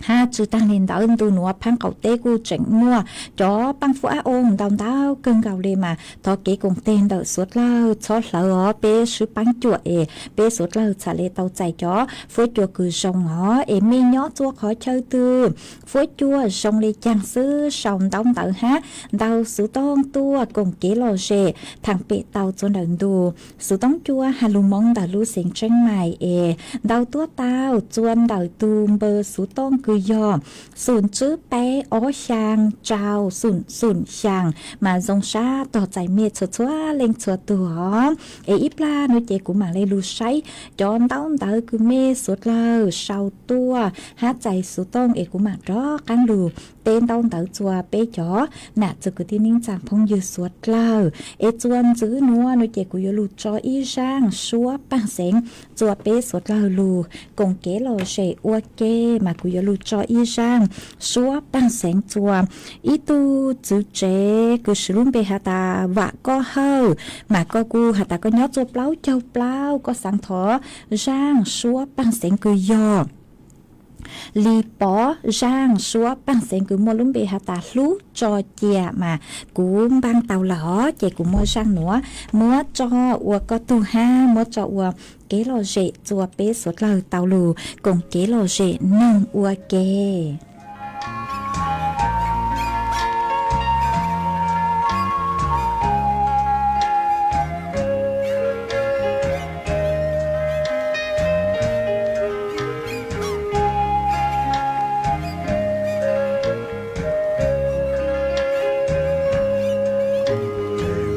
Hab tsi taag le ntawd ntu nuav phaab qaum teb kuj tseem muaj cov paaj fuab ab oo ntau ntau kawg nkaus le mas thov kev koom teg ntawm suav dlawg txhob hlawv os, peb swb paab cuam es peb suav dlawg txhad le tau txais cov fuab cua kws zoo os. Es mej nyob txuas qhov chaw twg fuab cua zoo le caag xwb sau ntaub ntawv hab ntau xuv tooj tuaj koom kev lom zem thaam pem tau txuas ntawm ntu xuv tooj cua has lug moov ntawm lub xeev Tseeb Maim es ntau tuaj tau txuas ntawm tug npawb xuv tooj kws yog xum tswb peb ob xyaa rau xum xum xyaa mas zoo sab tog txais mej txhua txhua leej txhua tug os. Es ib plag nuav ces kuv maam le lug saib cov ntaub ntawv kws mej suav dlawg sau tuaj hab txais xuv tooj es kuv maam rov qaab lug teb ntaub ntawv txuas peb cov nam txwv kwv tij neej tsaa phooj ywg suav dlawg. Es txuas ntxiv nuav nuav ces kuv yuav lug tso ib zaaj suab paaj xeev txuas peb suav dlawg lug koom kev lom zem ua ke mas kuv yuav lug tso ib zaaj suab paaj xeev txuas ib tug txwv tsev kws siv lub npe has tas Vam Koj Hawj mas koj kuj has tas koj nyob txuas plaub caug plaub koj xaav thov zaaj suab paaj xeev kws yog Li Pov. Zaaj suab paaj xeev kws muaj lub npe has tas Hlub Tso Cia mas kuv npaaj tau lawm os, ces kuv muab zaaj nuav muab tso ua koj tug hab muab tso ua kev lom zem txuas peb suav dlawg tau lug koom kev lom zem noog ua ke.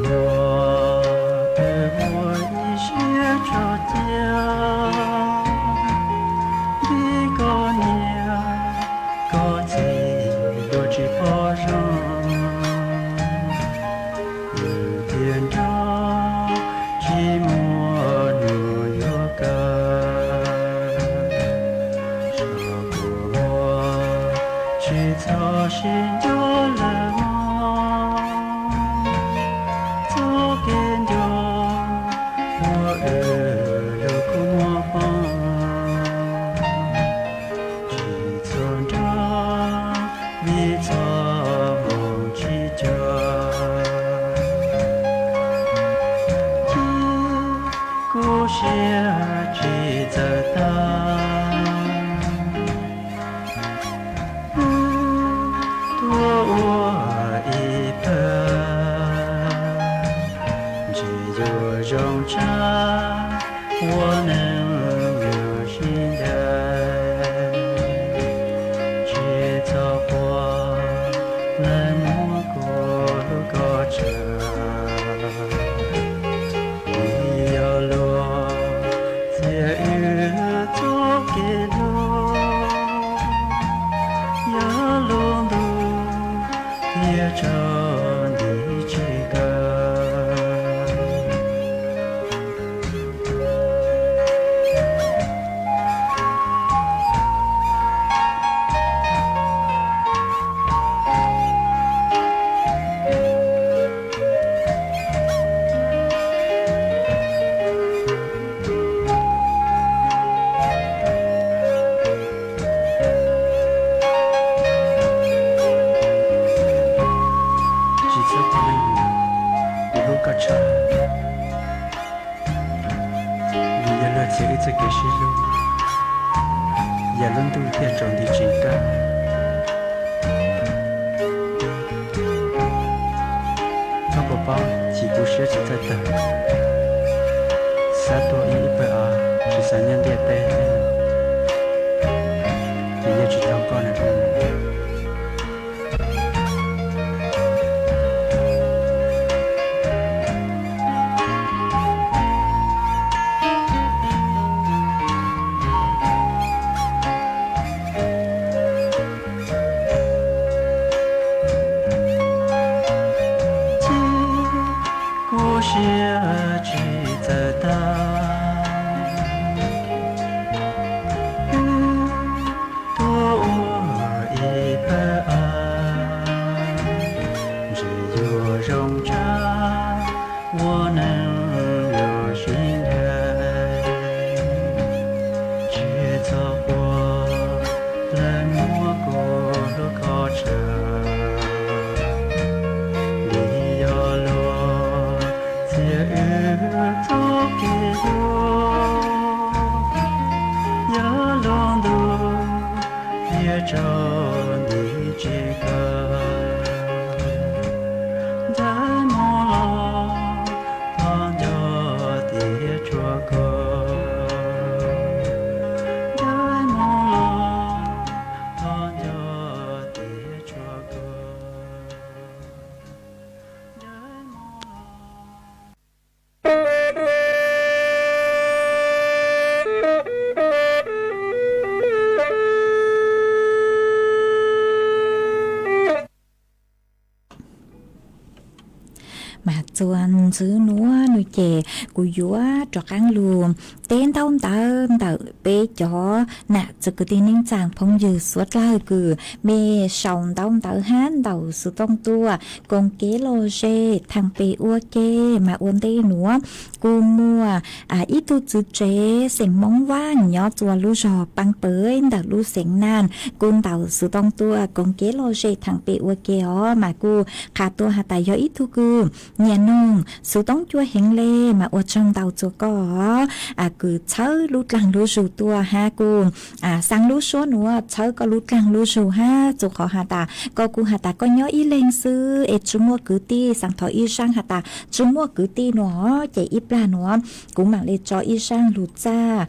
Kuv tseem muaj, kuv muaj ib siab tso cia, nrog koj niam koj txiv dua tsis pom zoo. Kuv thiaj nrog tsis muaj nuj yuav kawm, tso kuv muab tsis txhob sib nco lawm mog. Txoj kev nco ua wb lub kua muag Leej muab kuv hlub kom tsawg, vim yog luag txia wb txoj kev hlub, yog lub ntuj thiaj tso nti tsis kaw. Tsis txhob cia li, kuv hlub koj tshaj. Vim yog luag txia wb txoj kev sib hlub, yog lub ntuj thiaj tsaus nti tseem kawg. Koj puas paub chim kuv siab tsis txawj tawg, xav tuag ib ib pawg av, tsis xav nyob ntiaj teb, ces yog tsis tau koj na. Ces kuv siab tsis txawj tag, wb tuag ua ib pawg av, ntshe yuav zoo tshaj ua neeg yuav sib ncaim. Tsis txhob quaj, leej muab kuv hlub kom tsawg, vim yog luag txia wb txoj kev hlub, yog lub ntuj thiaj tsaus nti tsis kaw. Ncaim mus los, thov nco tias tshuav koj. Ncaim mus los, thov nco tias tshuav koj. Ncaim mus los. Mas txuas ntxiv nuav nua ces kuv yuav rov qaab lug teb ntaub ntawv ntawm peb cov nam txiv kwv tij neej tsaa phooj ywg suav dlawg kws mej sau ntaub ntawv hab ntaus xuv tooj tuaj koom kev lom zem thaam pem ua ke. Mas ua ntej nuav kuj muaj ib tug txiv tsev xeem Moob Vaaj nyob txua lub zog Paab Pawv ntawm lub xeev Naaj kuj ntaus xuv tooj tuaj koom kev lom zem thaam pem ua ke os. Mas kuj qha tuaj has tas yog ib tug kws nyiam noog xuv tooj cua heev le, mas ua tsaug ntau txug koj kws txhawb lub dlaag lub zug tuaj hab kuj xaa lub suab nuav txhawb koj lub dlaag lub zug hab txug qhov has tas koj kuj has tas koj nyob ib leeg xwb es tsi muaj kwv tij, xaa thov ib zaaj has tas tsi muaj kwv tij nuav ces ib plag nuav kuv maam le tso ib zaaj lug txaj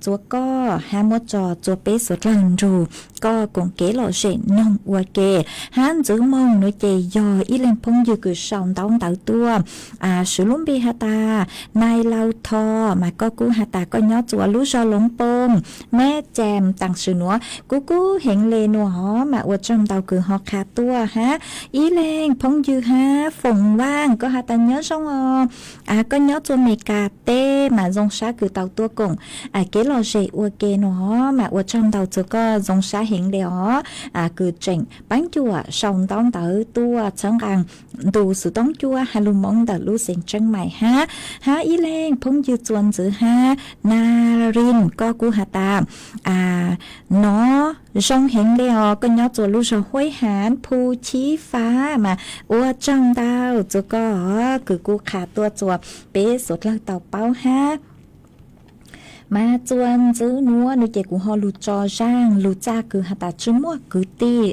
txua koj hab muab tso txua peb suav dlawg nrug koj koom kev lom zem noog ua ke. Hab ntxiv moog nuav ces yog ib leeg phooj ywg kws sau ntaub ntawv tuaj, swv lub npe has tas Nais Laus Thos, mas koj kuj has tas koj nyob txua lub zog Loob Pooj, Meb Cees, taam sim nuav kuj kub heev le nuav hov, mas ua tsaug ntau kws ho qha tuaj hab. Ib leeg phooj ywg hab Foom Vaaj, koj has tas nyob zoo os, koj nyob txua Meskas teb, mas zoo sab kws tau tuaj koom kev lom zem ua ke nuav hov, mas ua tsaug ntau txug koj zoo sab heev le os, kws tseem paab cuam sau ntaub ntawv tuaj txhawb nqaa ntu xuv tooj cua ha lug Moob ntawm lub xeev Tseeb Mais hab. Hab ib leeg phooj ywg txua ntxiv hab Nas Ris, koj kuj has tas nov zoo heev le os, koj nyob txua lub zog Huaib Hav, Phu Chib Fab, mas ua tsaug ntau txug koj kws kuj qha tuaj txua peb suav dlawg tau paub hab. Mas txuas ntxiv nuav nws ces kuv ho lug tso zaaj lug txaj kws has tas tsi muaj kwv tij,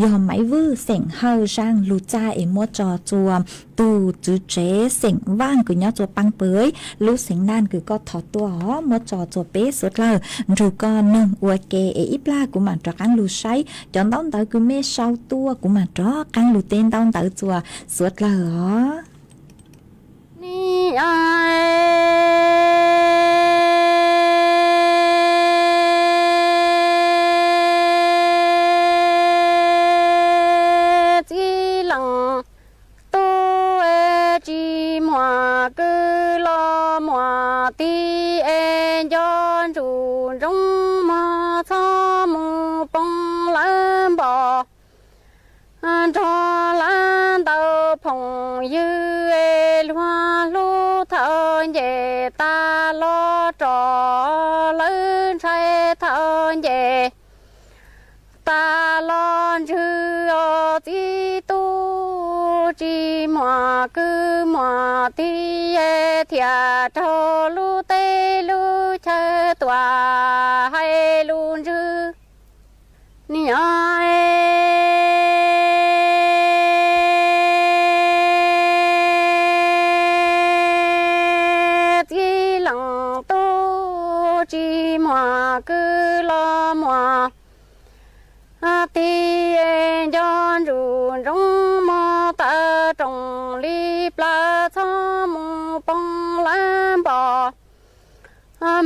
yog Maiv Vwj xeem Hawj zaaj lug txaj es muab tso txuas tug tswv tsev xeem Vaaj kws nyob txuas Paab Pwv lub xeev Naj kws koj thov tuaj os, muab tso txuas peb suav dlawg nrug koj noog ua ke es ib plag kuv maam rov qaab lug saib cov ntaub ntawv kws mej sau tuaj, kuv maam rov qaab lug teb ntaub ntawv txuas suav dlawg os. Txij Leej Tub es tsis muaj kwv los muaj tij es nco ntsuj ntsoov mog, txhob mus poob lawv npos nrog lawv ntawm phooj ywg es luag hlub thaum nce tag los rov, lawv ntshai thaum nce tag los ntswg os txij tub. Tsis muaj kwv muaj tij thiaj raug lub teb lub chaw tuaj hais lus ntswg. Ni yog Txij Leej Tub tsis muaj kwv los muaj tij, nco ntsuj ntsoov mog, tawm rooj li plaws txhob mus poob lawv npos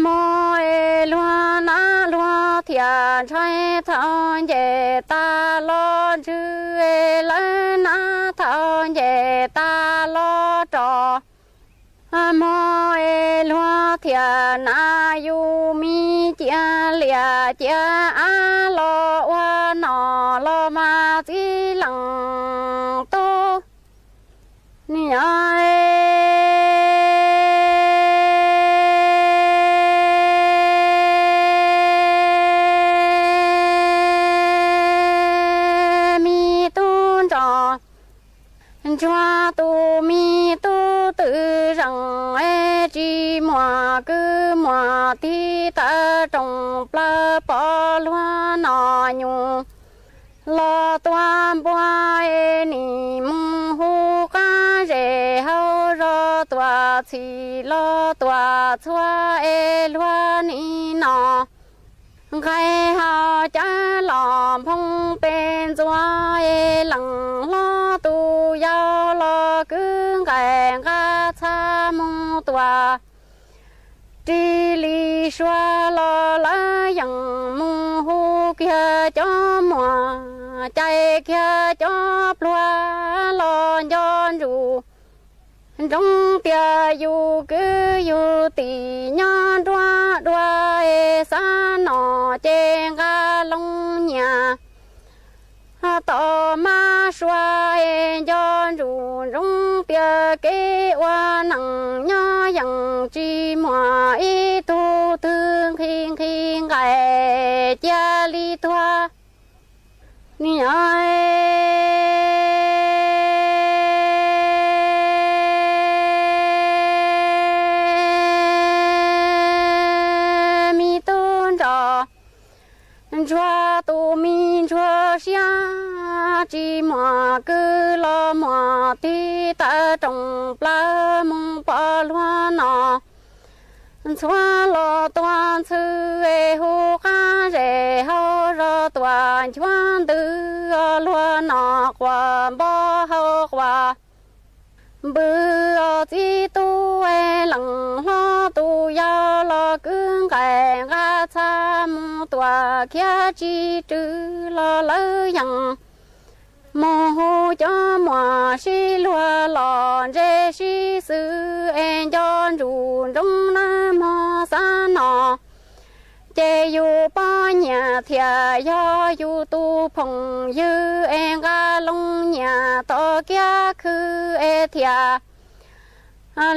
mog es luag nab luag thiaj ntshai thaum nce tag los ntswg es lawv nab thaum nce tag los rov mog es luag thiaj nab yus mi cia liam cia av los ua nom los mas Txij Leej Tub. Ni yog mi tub nrog ntsuag tus mi tub twb zeem es tsis muaj kwv muaj tij, tawm rooj plaws pom luag nom nyuj los tuaj npua es nim mus hu qab zem hauv zos tuaj txhij los tuaj txhua es luag nim no nqaij hauv cawv los nphoo pes ntxuav es leej hlob tus yau los kwv nqaij nqaj txha mus tuaj ris li sua los lawv yeej mus hu kiag cov muam, cais kiag cov pluag los nco ntsuj ntsoov tias yus kwv yus tij nyob nruab dua es xav nom ces nqa loo nyiaj tom mab sua es nco ntsuj ntsoov tias kev ua neej nyob yeej tsis muaj ib tug twg nqhis nqhis nqaij cia li tuag. Ni yog mi tub nrog ntsuag tus mi ntsuag siab tsis muaj kwv los muaj tij, tawm rooj plaws mus pom luag nom ntxhua los tuaj ntxhw es hu qab zem hauv zos tuaj nchuav ntws os, luag nom quas npog hauv quas npws os. Txij tub es leej hlob tus yau los kwv nqaij nqaj txha mus tuaj khiav tsis rwg los lawv yeej mus hu cov muam sib luag los ntse sib xwm es nco ntsuj ntsoov nawb mog, xav nom ces yus poj niam thiaj yog yus tus phooj ywg es nqa loo nyiaj tom kiab khw es thiaj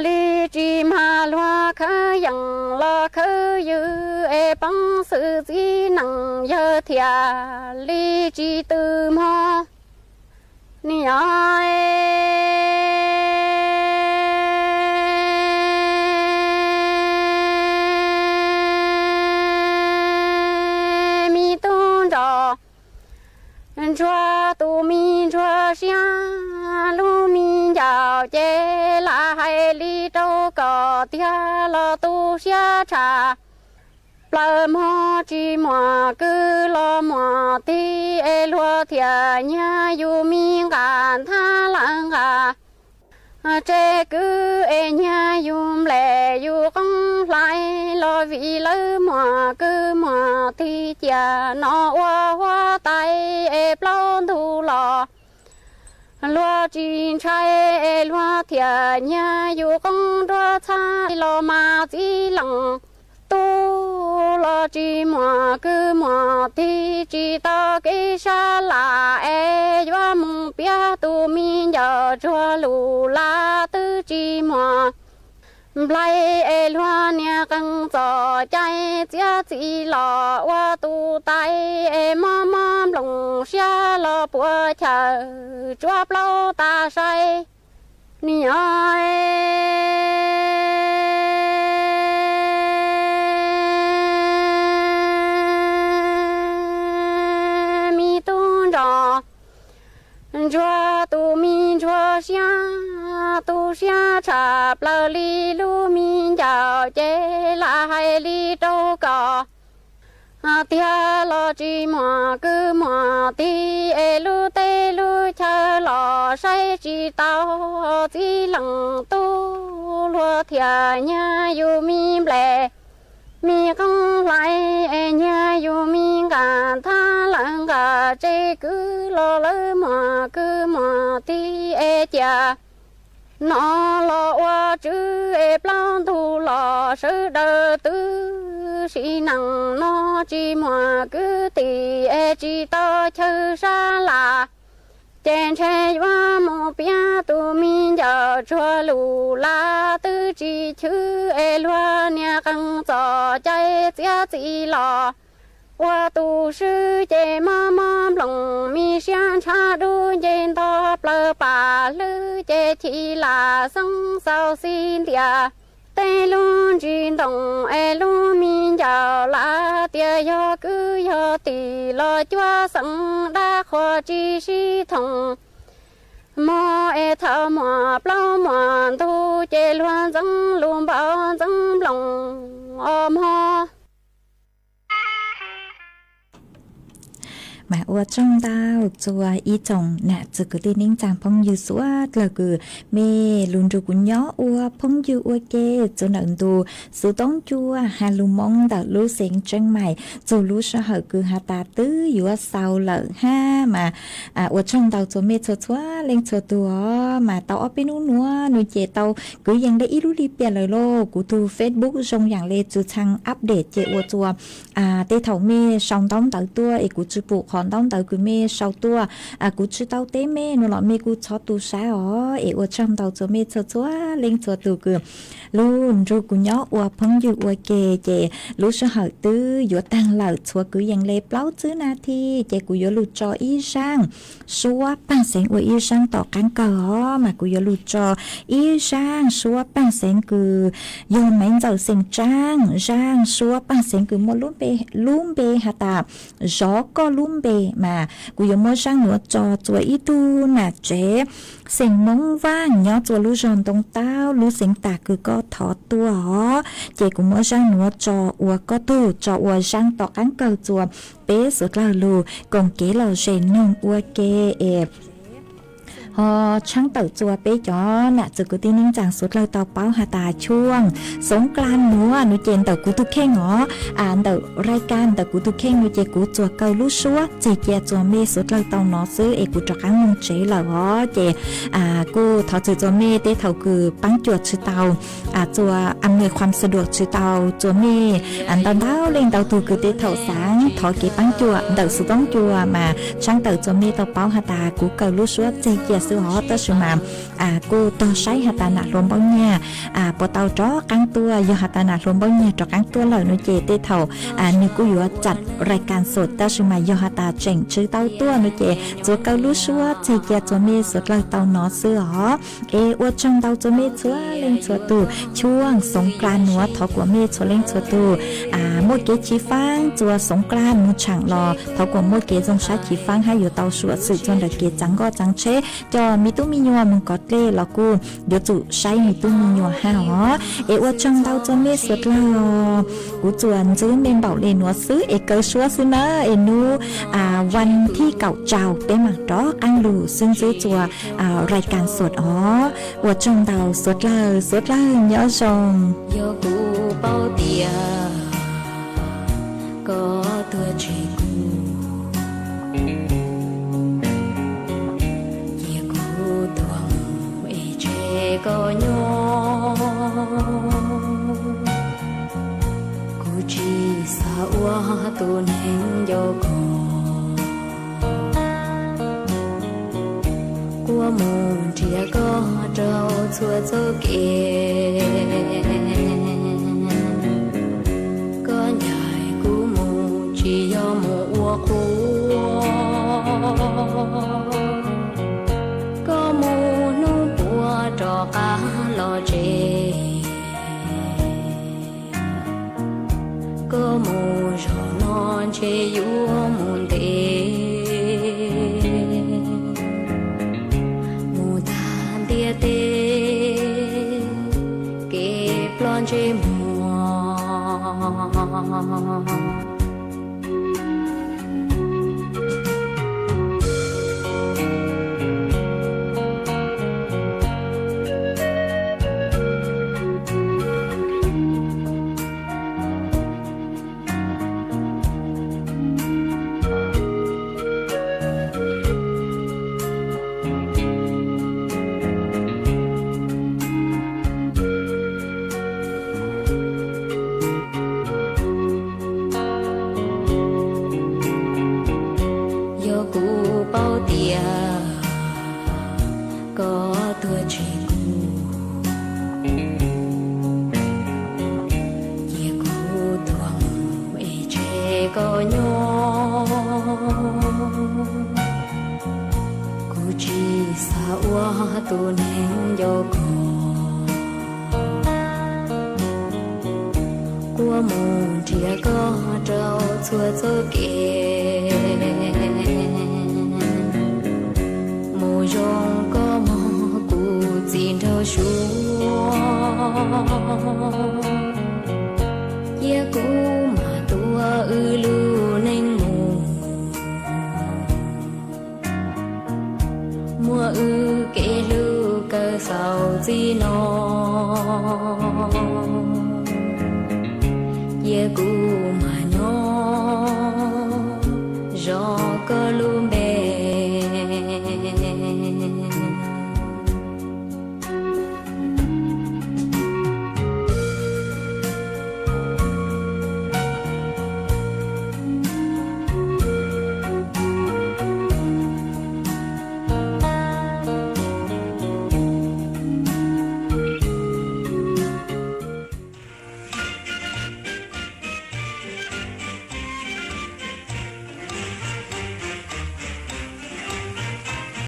li tsis mag luag khawv yeej los khawv ywg es poob xwm txij neej yawg thiaj li tsis tw mog. Ni yog Ntsuag tus me ntsuag siab, lub me ncaus ces lam hais li rau koj tiag los tu siab tshaj plaws mog. Tsis muaj kwv los muaj tij es luag thiaj nyiag yus me nqa nthab lawm nqa tsev kwv es nyiag yus nplej yus qoob hlais los vim lawv muaj kwv muaj tij cia no ua huab tais es plaub ntug los luag tsis ntshai es luag thiaj nyiag yus qoob nruab txhab los mas txiv leej tub los tsis muaj kwv muaj tij tsis tau kev sab laj es yuav mus piav tus me ncaus tsuag lus laj twb tsis muaj nplai es luag niag qee txoj cai txiav txim los ua tus tais es mob mob nplooj siab los puas chaw tsuab plaub tas sai. Niam me tub ntsuag, ntsuag tus me ntsuag siab, tu siab tshaj plaws li lub me ncaus ces lam hais li rau koj tiag los tsis muaj kwv muaj tij es lub teb lub chaw los saib tsis tau txiv leej tub luag thiaj nyiag yus me nplej me qoob hlais es nyiag yus me nqa nthab lawm nqa tsev kwv los lawv muaj kwv muaj tij es cia no los ua tswv es plaub ntug los sawv daws twb sim neej no tsis muaj kwv tij es tsis tau chaw sab laj ces ntshe yuav mus piav tus me ncaus tsuag lus laj twb tsis chwv es luag niag qee txoj cai txiav txim los ua tus swb ces mob mob nplooj me siab ntshav dub nce nto plaws pam hlwb ces chim lam xeeb xaus xis ntiag tej lub ntsis ntoo es lub me ncaus laj tias yog kwv yog tij los cuab xeem dab qhuas tsis sib thooj mog es thaum muaj plaub muaj ntug ces luag ntxeev lus npaum ntxeev nplooj os mog. Mas ua tsaug ntau txhua ib tsoom nam txiv kwv tij neej tsaa phooj ywg suav dlawg kws mej lug nrug kuv nyob ua phooj ywg ua ke txug ntawm ntu xuv toob cua ha lug Moob ntawm lub xeev Tseeb Maim txug lub sij hawm kws has tas twb yuav xaus lawm hab mas ua tsaug ntau txhua mej txhua txhua leej txhua tug os. Mas tau ob peb nub nuav nws ces tau kwv yees le ib lub lim piam lawm lauj. Kuv tug Facebook zoo yaam le txwv txhaj update ces ua txhua tej thaum mej sau ntaub ntawv tuaj es kuv tsi pum qhov ntaub ntawv kws mej sau tuaj. Kuv tsi tau teb mej nuav los mej kuj txhob tu sab os. Es ua tsaug ntau txhua mej txhua txhua leej txhua tug kws lug nrug kuv nyob ua phooj ywg ua ke. Ces lub sij hawm twb yuav taag lawm, txhua kwv yees le plaub tsib nas this ces kuv yuav lug tso ib zaaj suab paag xeev ua ib zaaj tom qaab kawg os. Mas kuv yuav lug tso ib zaaj suab paag xeev kws yog Maiv Ntxawm xeem Tsaab, zaaj suab paag xeev kws muaj lub npe has tas Zov Koj Lub Npe. Mas kuv yuav muab zaaj nuav tso txhua ib tug nam tsev xeem Moob Vaaj nyob txhua lub zog ntoo taub lub xeev tas kws koj thov tuaj os. Ces kuv muab zaaj nuav tso ua koj tug, tso ua zaaj tom qaab kawg txhua peb suav dlawg lug koom kev lom zem noog ua ke es ho tshaab tawm txhua peb cov nam txiv kwv tij neej tsaa suav dlawg tau paub has tas tshuaj xoov kla nuav nws ces ntawm kuv tug kheej os. Ntawm rai ka ntawm kuv tug kheej nws ces kuv tsuas kaw lub suab txeg cia txhua mej suav dlawg tau nov xwb es kuv rov qaab moog tsev lawm os. Ces kuj thov txim txhua mej tej thaum kws paab cuam tsi tau, txhua a mej khuam sa duam tsi tau txhua mej ntau ntau leej ntau tug kws tej thaum xaav thov kev paab cuam ntawm xuv toob cua mas tshaab tawm txhua mej tau paub has tas kuv kaw lub suab txeg cia xwb os. Tab sis mas kuj tog saib has tas nam hluas Npauj Nyag puas tau rov qaab tuaj. Yog has tas nam hluas Npauj Nyag rov qaab tuaj lawm nws ces tej thaum nws kuj yuav tsaam rai ka xwb. Tab sis mas yog has tas tseem tsi tau tuaj nws ces tsuas kaw lub suab txeg cia txhua mej suav dlawg tau nov xwb os. Es ua tsaug ntau txhua mej txhua leej txhua tug, tshuaj xoov kla nuav thov kuas mej txhua leej txhua tug Muaj kev chiv faab txua xoov klaj moog tshaam los thov kuas muaj kev zoo sab chiv faab hab yuav tau suam xwm txug ntawm kev txaav nkoj txaav tsheb, coj me tub me nyuam moog kov dlej los kuj yuav tsum saib me tub me nyuam hab os. Es ua tsaug ntau txug mej suav dlawg. Kuv txuas ntxwv mej npaum le nuav xwb es kaw suab xwb na, es nub vas thib kaum rau peb maam rov qaab lug xwb ntxwb txua rais kaas xuam os. Ua tsaug ntau suav dlawg, suav dlawg nyob zoo. Yog kuv paub tias koj tuag tseg kuv, cia kuv tuag mus es tseg koj nyob. Kuv tsis xav ua tus neeg nco koj, kuv mus nrhiav koj rau txhua txoj kev. Koj ncaim kuv mus tsis yog mus ua qub, koj mus hnub puas rov qab los tsev. Koj mus zaum no ntshe yuav mus ntev, mus tag ntiaj teb kev ploj ntsej muag. Yog kuv paub tias koj tuag tseg kuv, cia kuv tuag mus es tseg koj nyob. Kuv tsis xav ua tus neeg nco koj, kuv mus nrhiav koj rau txhua txoj kev. Mus zoo koj mog kuv txiv nraug Suav, cia kuv mam tuav wb lub neej mus. Muab wb kev hlub kaw xaus txij no, cia kuv